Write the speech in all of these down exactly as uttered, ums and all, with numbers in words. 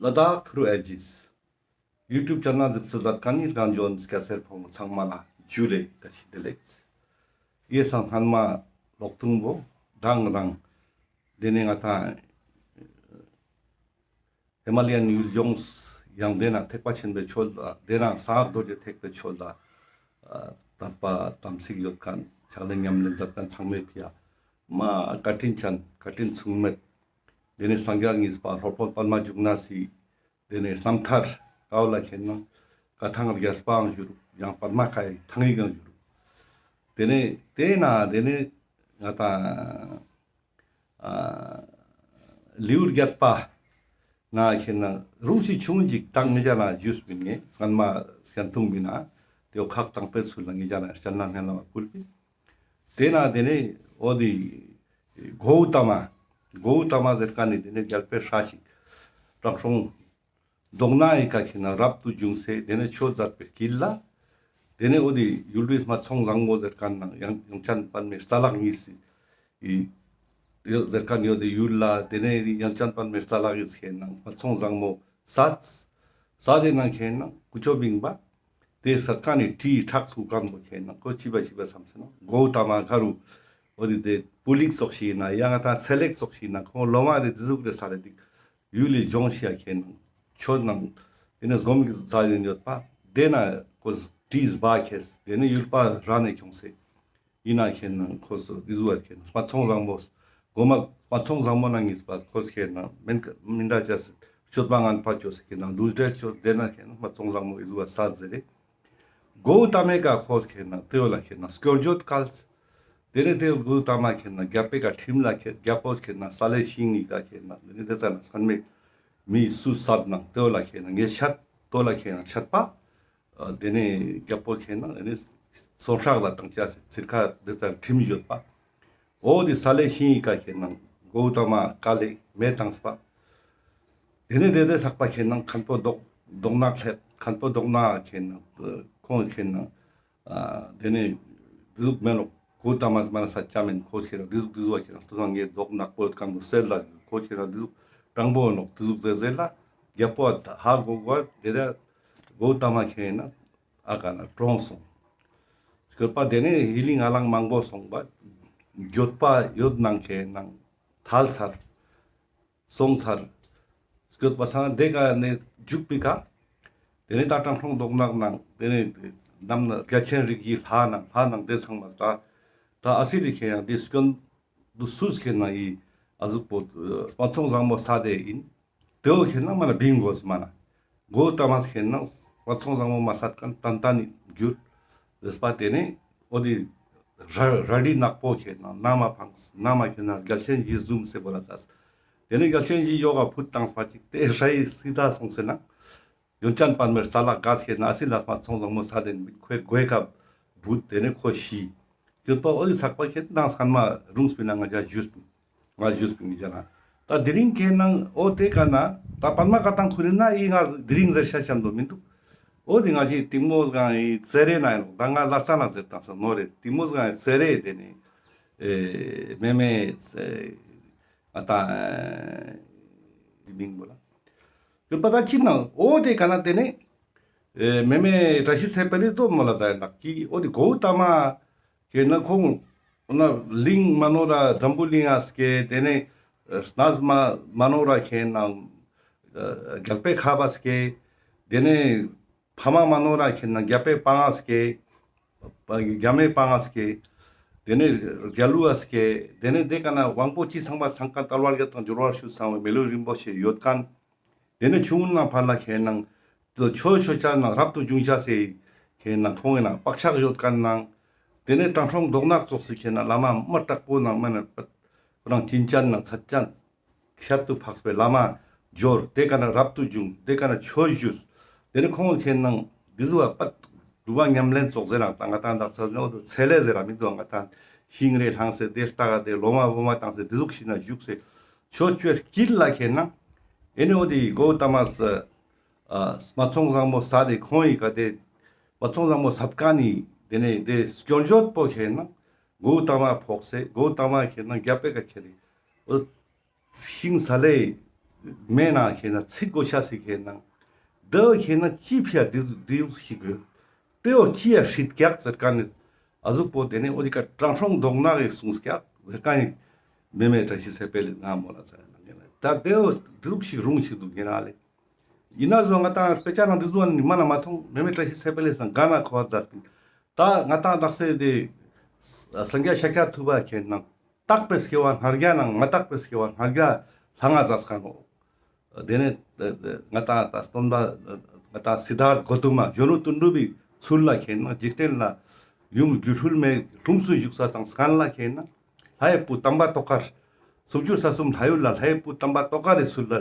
ལ་དྭགས་ཐུརུ་ཨེ་ཇིས་ཡུ་ཊུབ་ཆེ་ནལ་གཟིགས་སུ་མཛད་མཁན་ནི་རྒན་གཞོན་སྐྱ་སེར་ཕོ་མོ་ཚང་མ་ལ་ཇུ་ལེ་བཀྲ་ཤིས་བདེ་ལེགས། ཡེ་སང་སྔན་མ་ལོག་ཐུང་བོ་དང་རང་དེ་ནས་ང་ཏང་ཧི་མ་ལ་ཡན་ཡུལ་ལྗོངས་ཡང་དེ་ན་ཐེག་པ་ཆེན་པོའི་ཆོས་ལ་དེ་ན་གསང་སྔགས་རྡོ་རྗེ་ཐེག་པའི་ཆོས་ལ་དད་པ་དམ་ཚིག་ཡོད་མཁན་ཕྱག་ལས་ཉམས་ལེན་མཛད་མཁན་ཚང་མའི་ཕི་ཡ་མ་བཀའ་དྲིན་ཅན་བཀའ་དྲིན་མཚུངས་མེད། དེ་ནས་སངས་རྒྱས་གཉིས་པ་སློབ་དཔོན་པདྨ་འབྱུང་གནས་སི་དེ་ནས་རྣམ་ཐར་ཀའོ་ལ་ཁེན་ན་བཀའ་ཐང་རྒྱས་པའང་བཞུགས། ཡང་པདྨ་བཀའི་ཐང་ཡིག་ཡང་བཞུགས། དེ་ནས་དེ་ན་དེ་ནས་ང་ཏང་ཨ་ལེའུ་བརྒྱད་པ་ན་ཁེན་ན་རུང་ཞིག་ཆུང་ཅིག་ཏང་ངེ་ཅ་ན་ཞུས་པིན་ངེ་སྔན་མ་སྐྱན་ཐུང་མིན་ན་དེའོ་ཁག་དང་པོའི་ཚུལ་ལ་ངེ་ཅ་ན་སྤྱན་ན་སྔན་ལ་བ་ཕུལ་པིན། དེ་ན་དེ་ནས་འོ་དེ་གོའུ་ཏ་མ། གོའུ་ཏ་མ་ཟེར་མཁན་ནི་དེ་ནས་རྒྱལ་པོའི་སྲས་ཤིག་དྲང་སྲོང་མདོག་ནག་ཡི་ཀ་ཁེན་ན་རབ་ཏུ་བྱུང་སེ་དེ་ནས་ཆོས་མཛད་པའི་དཀྱིལ་ལ། དེ་ནས་འོ་དེ་ཡུལ་པའི་སྨད་འཚོང་བཟང་མོ་ཟེར་མཁན་ནང་ཡང་ཡང་ཅན་པདྨའི་རྩ་ལག་གཉིས་སི་ཡི་ཡོད་ཟེར་མཁན་ཡོད་དེ་ཡུལ་ལ་དེ་ནས་ཡང་ཅན་པདྨའི་རྩ་ལག་གཉིས་ཁེན་ན་སྨད་འཚོང་བཟང་མོ་སད། སད་དེ་ན་ཁེན་ན་ཀུ་ཅོ་བིང་པ། དེ་སད་མཁན་ནི་དྲིའི་ཁྲག་ཚུགས་མཁན་པོ་ཁེན་ན་ཁོ་ཅི་བ་ཅི་བ་བསམ་སེ་ན་གོའུ་ཏ་མ་ག་རུ་འོ་དེ་དེ་པུ་ལིག་ཙོགས་ཤིག་ཡིན་ན་ཡང་ང་ཏང་ཚེ་ལེགས་ཙོགས་ཤིག་ཡིན་ན་ཁོང་ལོ་མ་རེ་དེ་ཟུག་རེ་ས་རེ་དེ་ཡུལ་ལི་ལྗོངས་ཤིག་ཡ་ཁེན་ན་ཆོས་ནང་དེ་ནས་སྒོམ་གི་ཛ་ཡིན་ཡོད་པ། དེ་ན་ཁོ་དྲིས་སྦ་ཁེས་དེ་ནས་ཡུལ་པ་ར་ནས་ཁྱོངས་སེ། ཡིན་ན་ཁེན་ན་ཁོ་སོ་དེ་ཟུག་ཁེན་ན་སྨད་འཚོང་བཟང་མོ། གོ་མ་སྨད་འཚོང་བཟང་མོ་ནང་གི་སྤ་ཁོ་ཁེན་ན་མིན་མིན་འདྲ་ཅས་སྤྱོད་པ་ངན་པ་ཅོས་ཁེན་ན་ལུས་འབྲེལ་ཅོས་དེ་ན་ཁེན་ན་སྨད་འཚོང་བཟང་མོ་དེ་ཟུག་ས་ཟེར་རེ། གོའུ་ཏ་མའི་ཀ་ཁོ་ཁེན་ན་དེ་བོ་ལ་ཁེན་ན་སྐྱོར་བརྗོད་བཀལ། དེ་ནས་དེ་གོའུ་ཏ་མ་ཁེན་ན་རྒྱལ་པོའི་ཀ་ཁྲིམས་ལ་ཁེན་རྒྱལ་པོ་ཁེན་ན་ས་ལེ་ཤིང་ངི་ཀ་ཁེན་ན་དེ་ནས་དེ་ཙ་ན་སྔན་མེ་མི་སུ་སད་ནང་དེ་བོ་ལ་ཁེན་ན་ངེས་ཤད་དོ་ལ་ཁེན་ན་ཆད་པ། ཨ་དེ་ནས་རྒྱལ་པོ་ཁེན་ན་དེ་ནས་སོ་ཧྲག་ལ་བཏང་ཅས་སི་ཚིར་ཁ་དེ་ཙ་ཁྲིམས་ཡོད་པ། འོ་དེ་ས་ལེ་ཤིང་ངི་ཀ་ཁེན་ན་གོའུ་ཏ་མ་ཀ་ལེ་མེ་བཏང་སྤ། དེ་ནས་དེ་དེ་ཚག་པ་ཁེན་ན་མཁན་པོ་མདོག་མདོག་ནག་ལྷེབ་མཁན་པོ་མདོག་ནག་ཁེན་ན་ཁོང་ཁེན་ན་ཨ་དེ་ནས་དེ་ཟུག་མེན་ནོག་གོའུ་ཏ་མ་མ་ན་ས་ཆ་མེན་ཁོ་ཁེན་ན་དེ་ཟུག་དེ་ཟུག་ཁེན་ན་དུ་སང་ངེ་མདོག་ནག་པོ་ཡོད་མཁན་པོ་སེར་ལ་ཁོ་ཁེན་ན་དེ་ཟུག་དྲང་པོ་ནོག་དེ་ཟུག་ཟེར་ཟེར་ལ་རྒྱལ་པོ་ཧ་གོ་གོ་དེ་དེ་གོའུ་ཏ་མ་ཁེན་ན་ཨ་ཀ་ན་གྲོངས་སོང་། སྐྱོད་པ་དེ་ནས་ཧི་ལིང་ཨ་ལང་མང་པོ་སོང་པ། འགྱོད་པ་ཡོད་ནང་ཁེན་ན་ཐལ་ཚར། སོང་ཚར། སྐྱོད་པ་སང་དེ་ཀ་ནས་རྒྱུག་པའི་ཀ། དེ་ནས་ད་དྲང་སྲོང་མདོག་ནག་ནང་དེ་ནས་ནམ་ན་རྒྱལ་ཆེན་རིགས་ཀྱི་ལྷ་ནང་ལྷ་ནང་དེ་ཚང་མ་ད་ད་ཨ་སི་ལི་ཁེན་ཡང་དེ་སྐྱོན་དུ་སུས་ཁེན་ན་ཡི་ཨ་ཟུག་པོ་སྨད་འཚོང་བཟང་མོ་ས་དེ་ཡིན། དེའོ་ཁེན་ན་མ་ན་བིང་གོས་མ་ན། གོའུ་ཏ་མས་ཁེན་ན་སྨད་འཚོང་བཟང་མོ་མ་སད་མཁན་ཏན་ཏན་ནི་གྱུར། ཟེར་པ་དེ་ནས་འོ་དེ་ར་ར་རི་ནག་པོ་ཁེན་ན་ན་མ་ཕངས་ན་མ་ཁེན་ན་རྒྱལ་ཆེན་བཞི་ཟུམ་སེ་བོ་ལ་ཏས། དེ་ནས་རྒྱལ་ཆེན་བཞི་ཡོག་ག་ཕུད་བཏང་སྤ་ཅིག་དེ་ར་ཡི་སི་ད་སོང་སེ་ན། ཡོན་ཅན་པདྨའི་རྩ་ལག་ག་ཁེན་ན་ཨ་སི་ལ་སྨད་འཚོང་བཟང་མོ་ས་དེ་ནི་ཁོའི་གོའི་ཀ་བུད་དེ་ནས་ཁོ་ཤི། ཡོད་པ་འོ་དེ་ཚག་པ་ཁེན་ན་སྔན་མ་རུང་སྤི་ན་ང་ཅ་ཞུས་པིན། ང་ཞུས་པིན་ཅ་ན། ད་དེ་རིང་ཁེན་ན་འོ་དེ་ཀ་ན་ད་པདྨ་བཀའ་ཐང་ཁུ་རི་ན་ཨི་ང་དེ་རིང་ཟེར་ཤ་ཤམ་དོ་མི་འདུག་འོ་དེ་ང་ཅི་ཏིང་མོ་སྒང་ཨི་ཙེ་རེ་ན་ཡིན་ནོག་ད་ང་ལ་རྩ་ན་ཟེར་བཏང་ས་ནོ་རེད། ཏིང་མོ་སྒང་ཨི་ཙེ་རེ་དེ་ནི་ཨེ་མེ་མེ་ཙེ་ཨ་ད་ཨེ་མིང་བོ་ལ། ཡོད་པ་ད་ཅི་ན་འོ་དེ་ཀ་ན་དེ་ནི་ཨེ་མེ་མེ་བཀྲ་ཤིས་ཚེ་དཔལ་ལི་དོ་མོ་ལ་ད་ཡིན་ནག་གི་འོ་དེ་གོའུ་ཏ་མ། ཁེན་ན་ཁོང་ན་གླིང་མ་ནོ་ར་འཛམ་བུ་གླིང་ཨ་སྐྱེ། དེ་ནས་གནས་མ་མ་ནོ་ར་ཁེན་ན་རྒྱལ་པོའི་ཁབ་ཨ་སྐྱེ། དེ་ནས་ཕ་མ་མ་ནོ་ར་ཁེན་ན་རྒྱལ་པོའི་པང་ཨ་སྐྱེ། རྒྱ་མའི་པང་ཨ་སྐྱེ། དེ་ནས་རྒྱལ་ལུ་ཨ་སྐྱེ། དེ་ནས་དེ་ཀ་ན་དབང་པོ་ཅི་ཚང་མ་ཚང་མཁན་དལ་བ་བརྒྱད་དང་འབྱོར་བ་བཅུ་ཚང་བའི་མི་ལུས་རིན་པོ་ཆེ་ཡོད་མཁན། དེ་ནས་ཆུང་ངུ་ནས་ཕར་ལ་ཁེན་ན་ཆོས་ཆོས་ཆ་ན་རབ་ཏུ་བྱུང་ཆ་སེ་ཁེན་ན་ཁོང་ཡིན་ན་བག་ཆགས་ཡོད་མཁན་ནང་། དེ་ནས་དྲང་སྲོང་མདོག་ནག་ཙོགས་སེ་ཁེན་ན་བླ་མ་མ་དྲག་པོ་ནང་མ་ན་ཁོ་རང་བྱིན་ཅན་ན་ཚད་ཅན་ཁྱད་དུ་འཕགས་པའི་བླ་མ་འབྱོར། དེ་ཀ་ན་རབ་ཏུ་བྱུང་། དེ་ཀ་ན་ཆོས་ཞུས། དེ་ནས་ཁོང་ཁེན་ན་འདི་ཟུ་བ་པད་རུ་བ་ཉམས་ལེན་ཙོགས་ཟེར་རང་ད་ང་ཏང་དག་ས་ནོ་དུ་ཚེ་ལས་ཟེར་ར་མི་འདུག་ང་ཏང་ཤིང་རེ་ལྷང་སེ་དེ་ལྟ་ག་དེ་ལོ་མ་བོ་མ་བཏང་སེ་དེ་ཟུག་ཤིག་ན་བཞུགས་སེ་ཆོས་ཆོས་དཀྱིལ་ལ་ཁེན་ན། ཨེ་ནི་འོ་དེ་གོའུ་ཏ་མས་ཨ་སྨད་འཚོང་བཟང་མོ་ས་དེ་ཁོང་ཡི་ཀ་དེ་སྨད་འཚོང་བཟང་མོ་སད་མཁན་ནི་དེ་ནས་དེ་སྐྱོན་བརྗོད་པོ་ཁེན་ན་གོའུ་ཏ་མ་ཕོག་སེ་གོའུ་ཏ་མ་ཁེན་ན་རྒྱལ་པོའི་ཀ་ཁྱེར་རེ་འོ་ཤིང་ས་ལེ་ མེད་ན་ཁེ་ན་ཚིག་གོ་ཤ་སི་ཁེ་ན་དེ་ཁེ་ན་ཅི་ཕི་ཡ་དེ་དེ་ཞིག་ཡོད། དེ་བོ་ཅི་ཡ་ཧྲིད་ཀྱག་ཟེར་ཁན་ནི་ཨ་ཟུག་པོ་དེ་ནི་འོ་དི་ཀ་དྲང་སྲོང་མདོག་ནག་གི་གསུངས་ཀྱག་ཟེར་ཁན་ནི་མེ་མེ་བཀྲ་ཤིས་ཚེ་འཕེལ་ལི་ང་མོ་ལ་ཚ་ཡ་ན་ད་དེ་བོ་དེ་ཟུག་ཞིག་རུང་ཞིག་འདུག་ཡིན་ན་ལེ། ཡིན་ན་བཟོ་ང་ཏང་དཔེ་ཆ་ནང་འདི་བཟོ་ནི་མ་ན་མ་མཐོང་མེ་མེ་བཀྲ་ཤིས་ཚེ་འཕེལ་ལི་སང་ག་ན་ཁོ་བ་མཛད་པིན། ད་ང་ཏང་དག་སེ་དེ་སངས་རྒྱས་ཤཱཀྱ་ཐུབ་པ་ཁེ་ན་དག་པའི་སྐྱེ་བ་ལྔ་བརྒྱ་ནང་མ་དག་པའི་སྐྱེ་བ་ལྔ་བརྒྱ་ལྷང་ང་མཛད་ཁན་ནོ། དེ་ནས་ང་ཏང་ད་སྟོན་པ་ང་ཏང་སིདྡྷཱརྠ་གོ་ཏ་མ་གཞོན་ནུ་དོན་གྲུབ་པའི་ཚུལ་ལ་ཁེ་ན་འཇིག་རྟེན་ལ་ཡུམ་སྒྱུ་འཕྲུལ་མའི་ལྷུམས་སུ་ཞུགས་ས་ཙང་སྔན་ལ་ཁེ་ན་ལྷའི་བུ་དམ་པ་ཏོག་དཀར། སུམ་ཅུ་རྩ་གསུམ་ལྷ་ཡུལ་ལ་ལྷའི་བུ་དམ་པ་ཏོག་དཀར་རི་ཚུལ་ལ་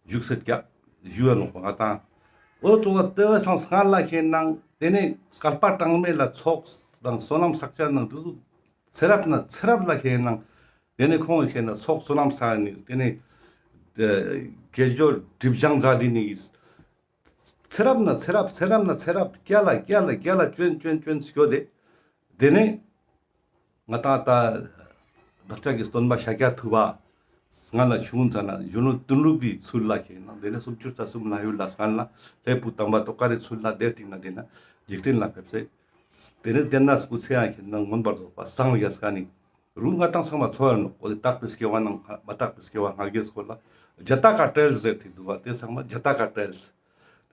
བཞུགས་སེ་ཀྱག་བཞུགས་ཡ་ནོག་པ་ང་ཏང་། འོ་ཙོགས་ལ་དེ་བས་སང་སྔན་ལ་ཁེ་ན་དེ་ནས་བསྐལ་པ་གྲངས་མེད་ལ་ཚོགས་དང་བསོད་ནམས་བསགས་ཅ་ནང་དེ་ཚོ་ཚེ་རབས་ན་ཚེ་རབས་ལ་ཁེ་ན་དེ་ནས་ཁོང་ཁེ་ན་ཚོགས་བསོད་ནམས་བསགས་ནི་དེ་ནས་དགེ་སྦྱོར་སྒྲིབ་སྦྱང་མཛད་དེ་ནི་ཚེ་རབས་ན་ཚེ་རབས་ཚེ་རབས་ན་ཚེ་རབས་བརྒྱ་ལ་བརྒྱ་ལ་བརྒྱ་ལ་བྱོན་བྱོན་བྱོན་སྐྱོད་དེ། དེ་ནས་ང་ཏང་ད་བདག་ཅག་གི་སྟོན་པ་ཤཱཀྱ་ཐུབ་པ་སྔན་ལ་བྱུང་ཙ་ན་གཞོན་ནུ་དོན་གྲུབ་པའི་ཚུལ་ལ་ཁེ་ན་དེ་ནས་སུམ་ཅུ་རྩ་གསུམ་ལྷ་ཡུལ་ལ་སྔན་ལ་ལྷའི་བུ་དམ་པ་ཏོག་དཀར་རི་ཚུལ་ལ་དེར་ཏིང་ན་དེ་ན་འཇིག་རྟེན་ལ་ཕེབས་སེ། དེ་ནས་དེ་ན་སྐུ་ཚེ་ཡང་ཁེ་ན་མངོན་པར་རྫོགས་པ་སངས་རྒྱས་ཀ་ནི་རུང་ང་ཏང་ཚང་མ་ཚོར་ནོག་འོ་དེ་དག་པའི་སྐྱེ་བ་ནང་མ་དག་པའི་སྐྱེ་བ་ལྔ་བརྒྱའི་སྐོར་ལ་ཛ་ཏ་ཀ་བྲེལ་ཟེར་ཏེ་འདུག་པ་དེ་ཚང་མ་ཛ་ཏ་ཀ་བྲེལ།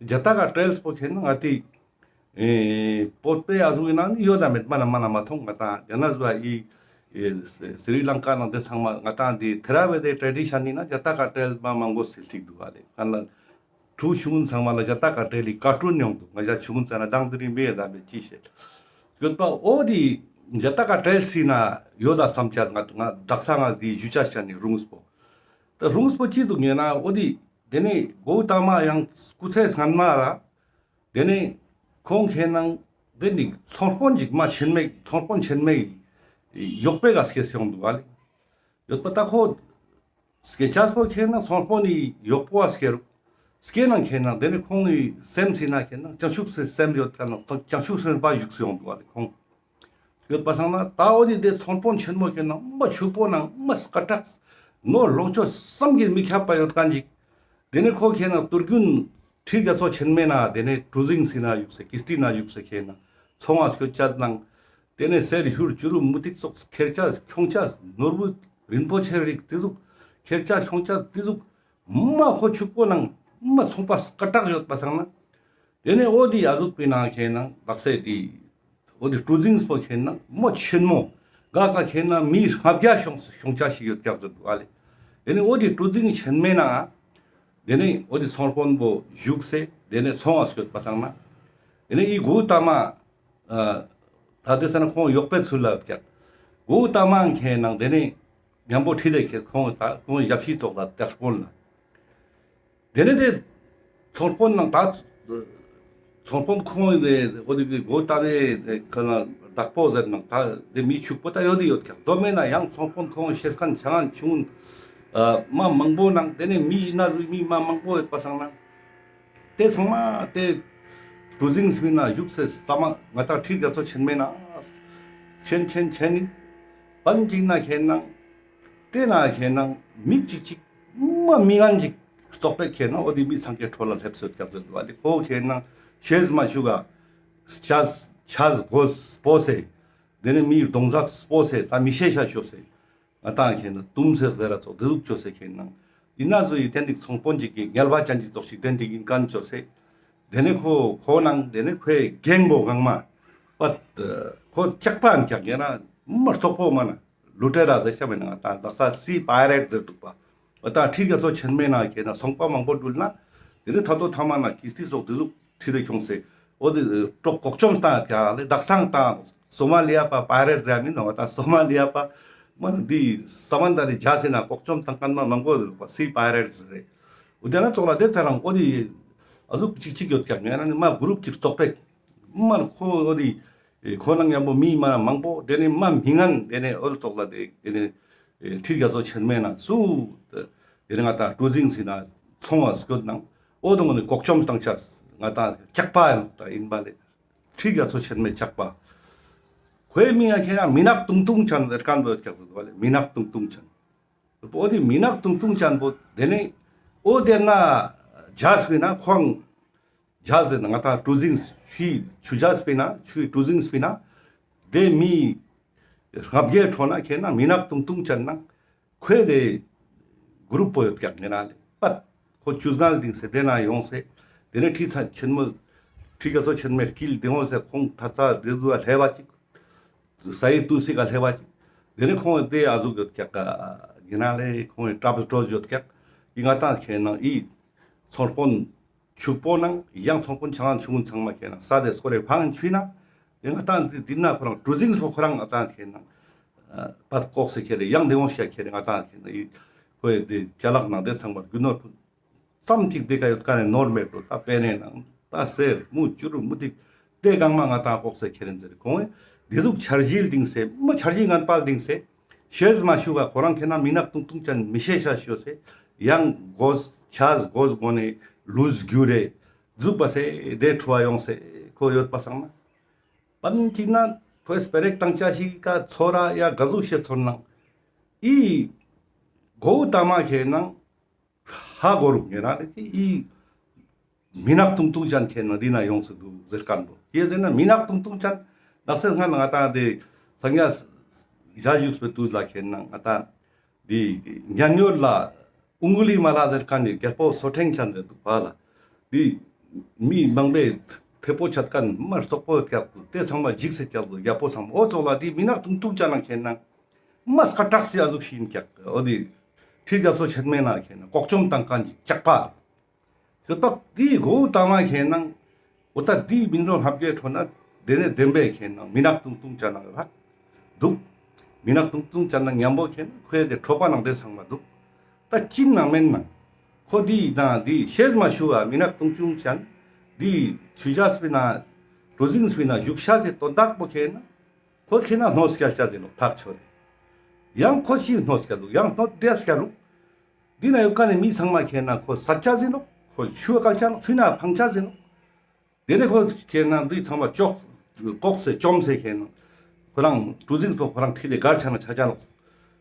ཛ་ཏ་ཀ་བྲེལ་པོ་ཁེ་ན་ང་ཏི་ཨེ་བོད་པའི་ཨ་ཟུག་ཡིན་ན་ནི་ཡོད་ད་མེད་མ་ན་མ་ན་མ་མཐོང་ང་ཏང་ཡང་ན་ཟུ་ཨ་ཨི་ཨེ་སི་རི་ལང་ཀ་ནང་དེ་ཚང་མ་ང་ཏང་དེ་ཐེ་ར་ཝེ་དའི་ཊྲེ་ཌི་ཤན་ཡིན་ན་ཛ་ཏ་ཀ་བྲེལ་མ་མང་པོ་སིལ་ཐིག་འདུག་པ་ལེ་ཁན་ལ། ཕྲུ་གུ་ཆུང་ངུན་ཚང་མ་ལ་ཛ་ཏ་ཀ་བྲེལ་ལི་ཀར་ཊུན་ཡོང་འདུག་ང་ཞ་ཆུང་ངུན་ཚང་ན་དང་དེ་རིང་མེད་ད་མེད་ཅི་བཤད་ཡོད་པ། འོ་དེ་ཛ་ཏ་ཀ་བྲེལ་སི་ན་ཡོད་ད་བསམ་ཆ་ང་ང་དག་ས་ང་དེ་ཞུ་ཆ་ཤ་ནི་རུང་སྤོ། ད་རུང་སྤོ་ཅི་འདུག་ངེ་ན་འོ་དེ་དེ་ནས་གོའུ་ཏ་མ་ཡང་སྐུ་ཚེ་སྔན་མ་ར་དེ་ནས་ཁོང་ཁེ་ན་དེ་ནི་ཚོང་དཔོན་ཅིག་མ་ཆེན་མེད་ཚོང་དཔོན་ཆེན་མེད་ཡོག་པོའི་ག་སྐྱེས་སོང་འདུག་པ་ལེ། ཡོད་པ་ད་ཁོ་སྐྱེ་ཆ་པོ་ཁེ་ན་ཚོང་དཔོན་ནི་ཡོག་པོ་བ་སྐྱེ་རུག་སྐྱེ་ན་ཁེ་ན་དེ་ནི་ཁོང་ནི་སེམས་སི་ན་ཁེ་ན་བྱང་ཆུབ་སི་སེམས་ཡོད་ཀ་ན་བྱང་ཆུབ་སེམས་དཔའ་བཞུགས་སུ་ཡོང་འདུག་པ་ལེ་ཁོང་། ཡོད་པ་སང་ན་ད་འོ་དེ་དེ་ཚོང་དཔོན་ཆེན་མོ་ཁེ་ན་མ་ཕྱུག་པོ་ནང་མ་སྐད་གྲགས་ནོར་ལོངས་སྤྱོད་བསམ་གྱིས་མི་ཁྱབ་པ་ཡོད་ཀ་ཅིག་དེ་ནས་ཁོ་ཁེ་ན་དུར་རྒྱུན་ཁྲི་རྒྱ་མཚོ་ཆེན་མོའི་ནང་དེ་ནས་གྲུ་གཟིངས་སི་ན་བཞུགས་སེ་ཀིས་ཏི་ན་བཞུགས་སེ་ཁེ་ན་ཚོང་བ་སྐྱོད་ཅ་ནང་དེ་ནས་གསེར་གཡུ་བྱུ་རུ་མུ་ཏིག་ཙོགས་ཁྱེར་ཅ་ཁྱོང་ཅ་ནོར་བུ་རིན་པོ་ཆེ་རིགས་དེ་ཟུག་ཁྱེར་ཅ་ཁྱོང་ཅ་དེ་ཟུག་མ་ཁོ་ཕྱུག་པོ་ནང་མ་ཚོང་པ་སྐད་གྲགས་ཡོད་པ་སང་ན། དེ་ནས་འོ་དེ་ཨ་ཟུག་པའི་ནང་ཁེ་ན་དག་ས་དེ་འོ་དེ་གྲུ་གཟིངས་པོ་ཁེ་ན་མོ་ཆེན་མོ་ག་ག་ཁེ་ན་མི་ལྔ་བརྒྱ་ཤོང་ཤོང་ཆ་ཞིག་ཡོད་ཀྱག་ཟེར་འདུག་ཨ་ལེ། དེ་ནས་འོ་དེ་གྲུ་གཟིངས་ཆེན་མོའི་ནང་དེ་ནས་འོ་དེ་ཚོང་དཔོན་པོ་བཞུགས་སེ་དེ་ནས་ཚོང་བ་སྐྱོད་པ་སང་ན་དེ་ནས་ཨི་གོའུ་ཏ་མ་ཨ་ད་དེ་ས་ན་ཁོང་ཡོག་པོའི་ཚུལ་ལ་ཡོད་ཀྱག་གོའུ་ཏ་མ་ཁེ་ན་དེ་ནས་མཉམ་པོ་ཁྲིད་དེ་ཁེ་ཁོང་ད་ཁོང་ཞབས་ཕྱི་ཙོགས་ལ་དེ་དཔོན་ལ། དེ་ནས་དེ་ཚོང་དཔོན་ནང་ད་ཚོང་དཔོན་ཁོང་དེ་འོ་དེ་གི་གོའུ་ཏ་མའི་ཁ་ན་བདག་པོ་ཟེར་ནང་ད་དེ་མི་ཕྱུག་པོ་ད་ཡོད་དེ་ཡོད་ཀྱག་དོ་མེད་ན་ཡང་ཚོང་དཔོན་ཁོང་ཤེས་མཁན་ཆ་ངན་ཆུང་ངུན་མ་མང་པོ་ནང་དེ་ནས་མི་ཡིན་ན་རུ་མི་མ་མང་པོ་ཡོད་པ་སང་ན་དེ་ཚང་མ་དེ་གྲུ་གཟིངས་སི་ན་བཞུགས་སེ་ས་མ་ང་ད་ཁྲི་རྒྱ་མཚོ་ཆེན་མོའི་ནང་ཆེན་ཆེན་ཆེན་ནི་པན་ཅིག་ན་ཁེ་ན་དེ་ན་ཁེ་ན་མི་གཅིག་གཅིག་མ་མི་ངན་ཅིག་བཙོག་པོ་ཁེ་ན་འོ་དེ་མི་ཚང་ཀའི་ཁྲོད་ལ་སླེབས་སོད་ཀྱག་ཟེར་འདུག་པ་ལེ། ཁོ་ཁེ་ན་ཤེས་མ་བཅུག་ག་ཆས་ཆས་གོས་སྤོ་སེ་དེ་ནས་མི་གདོང་ཟ་སྤོ་སེ་ད་མི་ཤེས་ཤ་ཤོ་སེ་ང་ཏང་ཁེ་ན་དུམ་སེ་ཟེར་ར་ཙོགས་དེ་ཟུག་ཅོ་སེ་ཁེ་ན་ཡིན་ན་ཟུ་ཡི་དེ་འདི་ཚོང་དཔོན་ཅིག་གི་ངལ་བ་ཅན་ཅིག་ཙོགས་ཤིག་དེ་འདི་ཡིན་མཁན་ཅོ་སེ། དེ་ནས་ཁོ་ཁོ་ནང་དེ་ནས་ཁོའི་རྒན་པོ་གང་མ་པ་ཁོ་ལྕགས་པ་ཨན་ཀྱག་ཡིན་ན་མ་བཙོག་པོ་མ་ན་ལུ་ཊེ་ར་ཟེར་ཤ་མེད་ན་ང་ཏང་དག་ས་སི་པའི་རེཊ་ཟེར་འདུག་པ། ང་ཏང་ཁྲི་རྒྱ་མཚོ་ཆེན་མོའི་ནང་ཁེ་ན་ཚོང་པ་མང་པོ་འགྲུལ་ན་དེ་ནས་ད་ལྟོ་ཐ་མ་ན་ཀིས་ཏི་ཙོགས་དེ་ཟུག་ཁྲི་རེ་ཁྱོངས་སེ། འོ་དེ་ཀྲོག་ལྐོག་བཅོམ་བཏང་ཡ་ལེ་དག་སང་བཏང་། སོ་མ་ལི་ཡ་པ་པའི་རེཊ་ཟེར་མིན་ནོ་ད་སོ་མ་ལི་ཡ་པ་མ་འདི་ས་མ་འདི་རི་ཇ་སེ་ན་ལྐོག་བཅོམ་བཏང་མཁན་མ་མང་པོ་ཡོད་པ་སི་པའི་རེཊ་ཟེར་རེ། འོ་དེ་ན་ཙོགས་ལ་དེ་ཚ་རང་འོ་དེ་ཨ་ཟུག་ཅིག་ཅིག་ཡོད་ཀྱག་ངེ་ན་ནི་མ་གུ་རུབ་ཅིག་བཙོག་པེ་མ་ཁོ་འོ་དེ་ཁོ་ནང་ཡང་པོ་མི་མ་མང་པོ་དེ་ནི་མ་མི་ངན་དེ་ནི་འོ་ཙོགས་ལ་དེ་དེ་ནི། ཨེ་ཁྲི་རྒྱ་མཚོ་ཆེན་མོའི་ནང་སུ། དེ་ནི་ང་ཏང་གྲུ་གཟིངས་སི་ན་ཚོང་བ་སྐྱོད་ནང་འོ་དོ་ནི་ལྐོག་བཅོམ་བཏང་ཆ་ང་ཏང་ལྕགས་པ་ཡང་ད་ཡིན་པ་ལེ། ཁྲི་རྒྱ་མཚོ་ཆེན་མོའི་ལྕགས་པ། ཁོའི་མིང་ང་ཁེ་ན་མི་ནག་ཏུང་ཏུང་ཅན་ཟེར་མཁན་པོ་ཡོད་ཀྱག་ཟེར་བ་ལེ་མི་ནག་ཏུང་ཏུང་ཅན། འོ་དེ་མི་ནག་ཏུང་ཏུང་ཅན་པོ་དེ་ནི་ འོ་དེ་ན་ཇཱས་པེ་ན་ཁོང་ཇཱས་ཟེར་ན་ང་ཏང་གྲུ་གཟིངས་ཆུའི་ཆུ་ཇཱས་པེ་ན་ཆུའི་གྲུ་གཟིངས་པེ་ན་དེ་མི་ལྔ་བརྒྱའི་ཁྲོད་ན་ཁེ་ན་མི་ནག་ཏུང་ཏུང་ཅན་ན་ཁོའི་དེ་གུ་རུབ་པོ་ཡོད་ཀྱག་ངེ་ན་ལེ་པད་ཁོ་ཆུ་སྒང་ལྡིང་སེ་དེ་ན་ཡོང་སེ་དེ་ནས་ཁྲི་ཚང་ཆེན་མོ་ཁྲི་རྒྱ་མཚོ་ཆེན་མོའི་དཀྱིལ་དེ་ཡོང་སེ་ཁོང་ཐ་ཚ་དེ་ཟུ་བ་ལྷེ་བ་ཅིག་ས་ཡི་ཏུས་སི་ཀ་ལྷེ་བ་ཅིག་དེ་ནས་ཁོང་དེ་ཨ་ཟུག་ཡོད་ཀྱག་ཡིན་ན་ལེ་ཁོང་གི་ཀྲབ་སྒྲོ་ཡོད་ཀྱག་ཡིན་ང་ཏང་ཁེ་ན་ཡི་ཚོང་དཔོན་ཕྱུག་པོ་ནང་ཡང་ཚོང་དཔོན་ཆང་ཆུང་ཚང་མ་ཁེ་ན་ས་དེ་སྐོར་རེ་ཕང་ཆུ་ན་དེ་ང་ཏང་དེ་དེ་ན་ཁོ་རང་གྲུ་གཟིངས་པོ་ཁོ་རང་ང་ཏང་ཁེ་ན་པད་ལྐོག་སེ་ཁེ་རེ་ཡང་དེ་འོང་ཤ་ཁེ་རེ་ང་ཏང་ཁེ་ན་ཡི་ཁོའི་དེ་ཅ་ལག་ནང་དེ་ཚང་མ་རྒྱུ་ནོར་ཕུད། ཙམ་ཅིག་དེ་ཀ་ཡོད་ཀ་ནས་ནོར་མེད་འགྲོ་ད་པེ་ནེ་ནང་ད་གསེར་དངུལ་བྱུ་རུ་མུ་ཏིག་དེ་གང་མ་ང་ཏང་ལྐོག་སེ་ཁྱེར་ཟེར་ཁོང་ངི་དེ་ཟུག་འཆར་གཞི་ལྡིང་སེ་མི་འཆར་གཞི་ངན་པ་ལྡིང་སེ་ཤེས་མ་ཞུ་ག་ཁོ་རང་ཁེ་ན་མི་ནག་ཏུང་ཏུང་ཅན་མི་ཤེས་ཤ་ཤོ་སེ་ཡང་གོས་ཆས་གོས་གོ་ནས་ལུས་རྒྱུ་རེ་ཟུག་པ་སེ་དེ་ཁྲུ་བ་ཡོང་སེ་ཁོ་ཡོད་པ་སང་ན་པན་ཅིག་ན་ཁོས་སྤེ་རེག་བཏང་ཆ་ཞིག་ག་ཚོ་ར་ཡ་ག་ཟུག་ཤེས་ཚོར་ནང་ཨི་གོ་བོ་ཏ་མ་ཁེ་ནང་ཧ་གོ་རུག་ངེ་རང་རེ་ཨི་མི་ནག་ཏུང་ཏུང་ཅན་ཁེ་ན་འདི་ན་ཡོང་སུ་འདུག་ཟེར་མཁན་པོ། ཡེ་ཟེར་ན་མི་ནག་ཏུང་ཏུང་ཅན་ནག་སེ་སྔ་ན་ང་ཏང་དེ་སངས་རྒྱས་ཞལ་བཞུགས་པའི་དུས་ལ་ཁེ་ན་ང་ཏང་དེ་ཉན་ཡོད་ལ་ཨུང་གུ་ལི་མ་ལ་ཟེར་མཁན་ནི་རྒྱལ་པོ་སོ་ཕྲེང་ཅན་ཟེར་འདུག་པ་ལ། དེ་མི་མང་པོའི་ཐེ་པོ་ཆད་མཁན་མ་རྩོག་པོ་རྒྱལ་པོ་དེ་ཚང་མ་འཇིགས་སེ་རྒྱལ་པོ་རྒྱལ་པོ་ཚང་མ་འོ་ཙོག་ལ་དེ་མི་ནག་ཏུང་ཏུང་ཅན་ན་ཁེ་ན་མ་སྐད་གྲགས་སི་ཨ་ཟུག་ཤིག་ཡིན་ཀྱག་འོ་དེ་ཁྲི་རྒྱ་མཚོ་ཆེན་མོའི་ནང་ཁེ་ན་ལྐོག་བཅོམ་བཏང་མཁན་ཅིག་ཅག་པ། ཁྱོད་པ་དེའི་མགོ་བོ་ཏ་མ་ཁེ་ནང་། འོ་ད་དེའི་མི་འགྲོ་ལྷབ་རྒྱས་ཁྲོད་ན་དེ་ནས་བདེན་པའི་ཁེ་ནང་མི་ནག་ཏུང་ཏུང་ཅན་ནང་རག་འདུག་མི་ནག་ཏུང་ཏུང་ཅན་ནང་མཉམ་པོ་ཁེ་ན་ཁོའི་དེ་ཁྲོ་པ་ནང་དེ་ཚང་མ་འདུག་ད་ཅི་ནང་མེད་ནང་། ཁོ་དེའི་ནང་དེའི་ཤེས་མ་ཞུ་བ་མི་ནག་ཏུང་ཏུང་ཅན་དེའི་ཆུ་ཇཱ་སྤེ་ན་གྲུ་གཟིངས་སྤེ་ན་བཞུགས་ཤ་དེ་དོན་དག་པོ་ཁེ་ན། ཁོ་ཁེ་ན་གནོད་སྐྱལ་ཆ་ཟིན་ནོག་ཐག་ཆོད་དེ། ཡང་ཁོ་ཅི་གནོད་སྐྱལ་འདུག་ཡང་གནོད་དེ་སྐྱལ་རུག་འདི་ན་ཡོད་ཀ་ནས་མི་ཚང་མ་ཁེ་ན་ཁོ་སད་ཆ་ཟིན་ནོག་ཁོ་ཆུ་བཀལ་ཆ་ནོག་ཆུ་ན་ཕང་ཆ་ཟིན་ནོག་དེ་ནས་ཁོ་ཁེ་ན་འདི་ཚང་མ་ཅོག་ལྐོག་སེ་བཅོམ་སེ་ཁེ་ན་ཁོ་རང་གྲུ་གཟིངས་པོ་ཁོ་རང་ཁྲིད་དེ་སྒར་ཆ་ན་ཆ་ཆ་ནོག་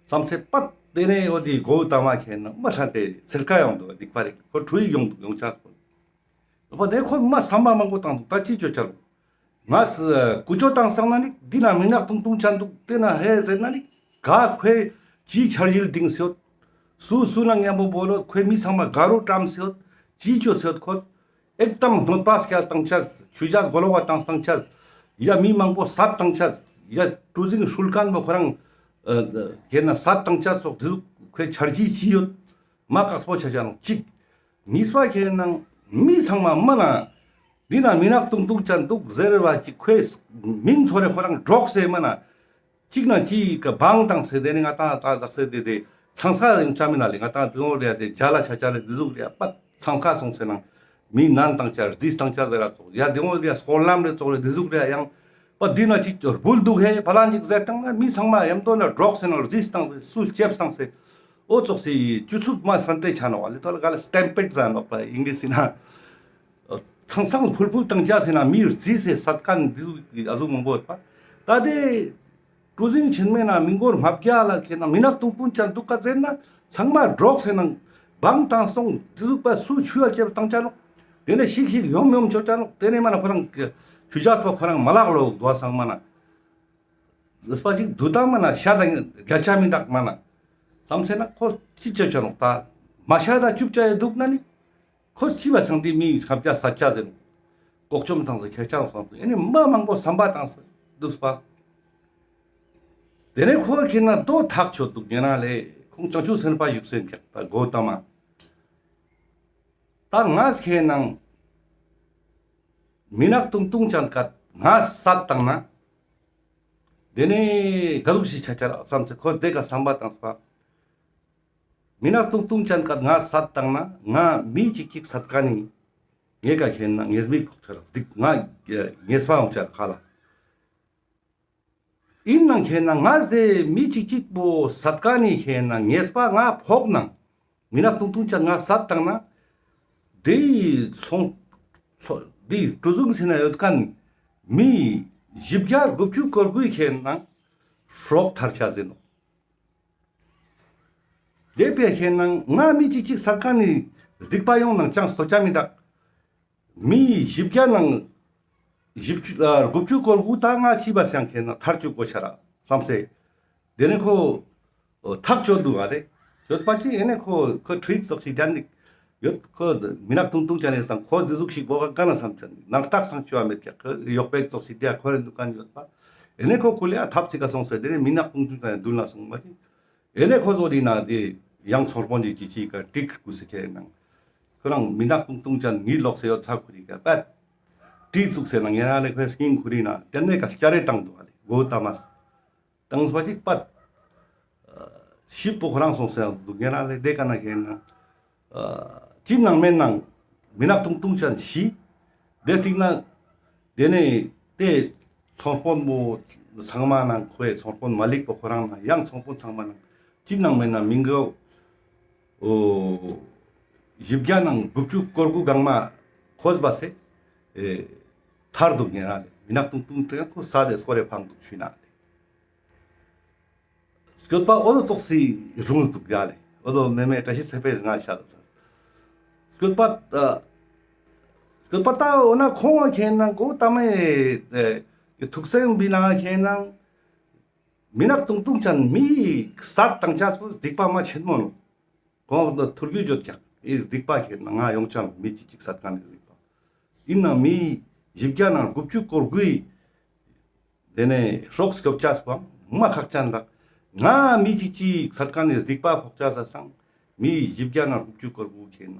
བསམ་སེ་པད་དེ་ནས་འོ་དེ་མགོ་བོ་ཏ་མ་ཁེ་ན་མ་ཧྲན་ཏེ་ཚེར་ཀ་ཡོང་འདུག་སྡིག་པ་རེད་ཁོ་གྲུ་ཡིག་ཡོང་འདུག་ཡོང་ཆ་སོང་། འོ་དེ་ཁོ་མ་བསམ་པ་མང་པོ་བཏང་འདུག་ད་ཅི་ཅོ་ཆ་རུག་ང་ཀུ་ཅོ་བཏང་སང་ན་ནི་འདི་ན་མི་ནག་ཏུང་ཏུང་ཅན་འདུག་དེ་ན་ཧེ་ཟེར་ན་ནི་ག་ཁོས་ཅི་འཆར་གཞི་ལྡིང་སེ་ཡོད། སུ་སུ་ན་མཉམ་པོ་བོ་ལོ་ཁོས་མི་ཚང་མ་ག་རུ་བཀྲམ་སེ་ཡོད། ཅི་ཅོ་སེ་ཡོད་ཁོ། ཨེག་དམ་གནོད་པ་སྐྱལ་བཏང་ཆ། ཆུ་ཇཱ་མགོ་ལོག་བ་བཏང་བཏང་ཆ། ཡ་མི་མང་པོ་སད་བཏང་ཆ། ཡ་གྲུ་གཟིངས་ཧྲུལ་མཁན་པོ་ཁོ་རང་ཨ་ཁེ་ན་སད་བཏང་ཆ་སོགས་དེ་ཁོའི་འཆར་གཞི་ཅི་ཡོད། མ་ཁག་པོ་ཆ་ཆ་ནོག་གཅིག་གཉིས་པ་ཁེ་ནང་མི་ཚང་མ་མ་ན། འདི་ན་མི་ནག་ཏུང་ཏུང་ཅན་འདུག་ཟེར་བ་ཅིག་ཁོའི་མིང་ཚོར་རེ་ཁོ་རང་སྒྲོག་སེ་མ་ན། གཅིག་ན་གཅིག་ག་བང་བཏང་སེ་དེ་ནི་ང་ཏང་ད་ཟག་སེ་དེ་དེ་ཚང་ས་ཡང་ཆ་མི་ན་ལེ་ང་ཏང་དེ་ནོ་རེ་དེ་རྒྱ་ལ་ཆ་ཆ་རེ་དེ་ཟུག་རེ་པ་ཚང་ས་སོང་སེ་ནང་མི་ནན་བཏང་ཆ་རྫིས་བཏང་ཆ་ཟེར་ར་ཚོགས་ཡ་དེ་ནོ་རེ་སྐོར་ལམ་རེ་ཚོགས་རེ་དེ་ཟུག་རེ་ཡང་པ་འདི་ན་གཅིག་སྦུལ་འདུག་ཧེ་ཕ་ལ་ཅིག་ཟེར་བཏང་ན་མི་ཚང་མ་ཡམ་དོ་ན་སྒྲོག་སེ་ནང་རྫིས་བཏང་སེ་སུལ་ལྕེབས་བཏང་སེ། འོ་ཙོགས་སི་སྤྱི་ཚུགས་མ་སན་ཏེ་ཆ་ནོག་ལེ་ཐོ་ལ་ག་ལ་སྟེམ་པེད་ཟེར་ནོག་པ་ཨིང་ལིཤ་ན། ཚང་ཚང་ཕུལ་ཕུལ་བཏང་ཆ་སེ་ན་མི་རྫིས་སེ་སད་མཁན་འདི་ཟུག་ཨ་ཟུག་མང་པོ་ཡོད་པ། ད་དེ་གྲུ་གཟིངས་ཆེན་མོའི་ནང་མི་མགོ་ལྷབ་རྒྱས་ལ་ཁེ་ན་མི་ནག་ཏུང་ཏུང་ཅན་འདུག་ག་ཟེར་ན་ཚང་མ་སྒྲོག་སེ་ནང་བང་བཏང་སོང་འདི་ཟུག་པ་སུ་ཆུ་ཡ་ལྕེབས་བཏང་ཆ་ནོག་དེ་ནས་ཤིག་ཤིག་ཡོམ་ཡོམ་ཆོ་ཆ་ནོག་དེ་ནས་མ་ན་ཁོ་རང་ཆུ་ཇཱ་པ་ཁོ་རང་མ་ལག་ལོ་དུ་བ་སང་མ་ན། ཟེར་པ་ཅིག་དུ་ད་མ་ན་ཤ་དང་རྒྱ་ཆ་མི་འདྲ་མ་ན། བསམ་ཚེ་ན་ཁོ་ཅི་ཅོ་ཆ་ནོག་ད་མ་ཤ་ད་ཅུབ་ཅ་ཡེ་འདུག་ན་ནི། ཁོ་ཅི་བ་སང་དེ་མི་ཁ་བྱ་ས་ཆ་ཟེར། ལྐོག་བཅོམ་བཏང་ཟེར་ཁྱེར་ཆ་ནོག་བསམ་དུ་ཨེ་ནི་མ་མང་པོ་བསམ་པ་བཏང་ཟེར་འདུག་པ། དེ་ནས་ཁོ་ཁེ་ན་དོ་ཐག་ཆོད་འདུག་ཉེ་ན་ལེ་ཁོང་བྱང་ཆུབ་སེམས་དཔའ་བཞུགས་སེ་འཁྱག་ད་གོ་ད་མ། ད་ང་ཁེ་ནང་མི་ནག་ཏུང་ཏུང་ཅན་ཀ་ང་སད་བཏང་ན། དེ་ནས་ག་ཟུག་ཞིག་ཆ་ཆ་ར་བསམ་ཚེ་ཁོ་དེ་ཀ་བསམ་པ་བཏང་སྤ། མི་ནག་ཏུང་ཏུང་ཅན་ཀ་ང་སད་བཏང་ན་ང་མི་གཅིག་གཅིག་སད་ཀ་ནི། ངེ་ཀ་ཁེ་ན་ངེས་མིག་ཕོག་ཆ་ར་སྡིག་ང་ངེས་པ་འོང་ཆ་ར་ཁ་ལ། ཨིན་ནང་ཁེ་ན་ང་དེ་མི་གཅིག་གཅིག་པོ་སད་ཀ་ནི་ཁེ་ན་ངེས་པ་ང་ཕོག་ནང་། མི་ནག་ཏུང་ཏུང་ཅན་ང་སད་བཏང་ན། དེའི་ཚོང་། ཚོ་དེའི་གྲུ་གཟིངས་སི་ན་ཡོད་མཁན་མི་བཞི་བརྒྱ་དགུ་བཅུ་གོ་དགུའི་ཁེ་ན་སྲོག་ཐར་ཆ་ཟིན་ནོག་དེ་པའི་ཁེ་ན་ང་མི་གཅིག་གཅིག་སད་ཀ་ནི་ སྡིག་པ་ཡོང་ནང་ཅང་སྟོ་ཅ་མི་དག་མི་བཞི་བརྒྱ་ནང་བཞི་བཅུ་ཨ་དགུ་བཅུ་སྐོར་དགུ་ད་ང་ཤི་བ་སང་ཁེ་ན་ཐར་བཅུག་གོ་ཆ་ར་བསམ་སེ། དེ་ནས་ཁོ་ཐག་ཆོད་འདུག་ག་ལེ། ཡོད་པ་ཅི་ཨེ་ནས་ཁོ་ཁོ་ཁྲིད་ཙོགས་ཤིག་ཅན་ནིག་ཡོད། ཁོ་མི་ནག་ཏུང་ཏུང་ཅན་ནིག་སང་ཁོ་འདི་ཟུག་ཤིག་གོ་ག་ག་ན་བསམ་ཅན་ནང་རྟགས་སང་ཅོ་བ་མེད་ཀྱག་ཁོ་ཡོག་པེག་ཙོགས་ཤིག་དེ་ཁོ་རེ་འདུག་ག་ཡོད་པ། ཨེ་ནས་ཁོ་ཀུ་ལེ་ཨ་ཐབ་ཅིག་ག་སོང་སེ་དེ་ནས་མི་ནག་ཏུང་ཏུང་ཅན་ནིག་མདུན་ལ་སོང་བ་ཅི། ཨེ་ནས་ཁོ་ཚོ་དེ་ན་དེ་ཡང་ཚོང་དཔོན་ཅིག་ཅིག་ཅིག་ག་ཀྲིག་ཀུ་སི་ཁེ་ནང་། ཁོ་རང་མི་ནག་ཏུང་ཏུང་ཅན་ངི་ལོག་སེ་ཡོད་ཚ་ཁུ་རི་ག་པད། ཏི་ཙུག་སེ་ན་ངེ་རང་ལེ་ཁོའི་སྙིང་ཁུ་རི་ན་དེ་ནས་ག་སྐྱ་རེ་བཏང་འདུག་ག་ལེ་གོ་ད་མ་སི། བཏང་སོ་ཅིག་པད། ཤིབ་པོ་ཁོ་རང་སོང་སེ་འདུག་ངེ་རང་ལེ་དེ་ག་ན་ཁེ་ན། ཅི་ནང་མེད་ནང་མི་ནག་ཏུང་ཏུང་ཅན་ཤི། དེ་ཐིག་ན། དེ་ནས་དེ་ཚོང་དཔོན་པོ་ཚང་མ་ནང་ཁོའི་ཚོང་དཔོན་མ་ལིག་པོ་ཁོ་རང་ནང་ཡང་ཚོང་དཔོན་ཚང་མ་ནང་ཅི་ནང་མེད་ན་མི་འགའ་འོ་བཞི་བརྒྱ་ནང་དགུ་བཅུ་སྐོར་དགུ་གང་མ་ཁོས་བ་སེ་ཨེ་ཐར་འདུག་ངེ་རང་ལེ་མི་ནག་ཏུང་ཏུང་ཏུང་ཁོ་ས་དེ་སྐོར་རེ་ཕང་འདུག་ཆུ་ན་ལེ། སྐྱོད་པ་འོ་དོ་ཙོགས་སི་རུང་འདུག་ཡ་ལེ། འོ་དོ་མེ་མེ་བཀྲ་ཤིས་ཚེ་འཕེལ་ང་ཤ་དོ་ས། སྐྱོད་པ་ཨ། སྐྱོད་པ་ད་འོ་ན་ཁོང་བ་ཁེ་ན་གོ་ད་མེ་ཨེ་ཐུགས་སེམས་བི་ན་ཁེ་ན་མི་ནག་ཏུང་ཏུང་ཅན་མི་སད་བཏང་ཆ་སོ་སྡིག་པ་མ་ཆེན་མོ་ནོ། གོང་དུ་ཐུར་རྒྱུ་བརྗོད་ཀྱག་ཨེ་སྡིག་པ་ཁེ་ན་ང་ཡོང་ཅང་མི་ཅིག་ཅིག་སད་ཀ་ནས་སྡིག་པ། ཡིན་ན་མི་བཞི་བརྒྱ་ནང་དགུ་བཅུ་སྐོར་དགུའི། དེ་ནས་སྲོག་སྐྱོབ་ཅས་པའང་མ་ཁག་ཅན་ལགས། ང་མི་ཅིག་ཅིག་སད་ཀ་ནས་སྡིག་པ་ཕོག་ཅས་སང་མི་བཞི་བརྒྱ་ནང་དགུ་བཅུ་སྐོར་དགུ་ཁེ་ན་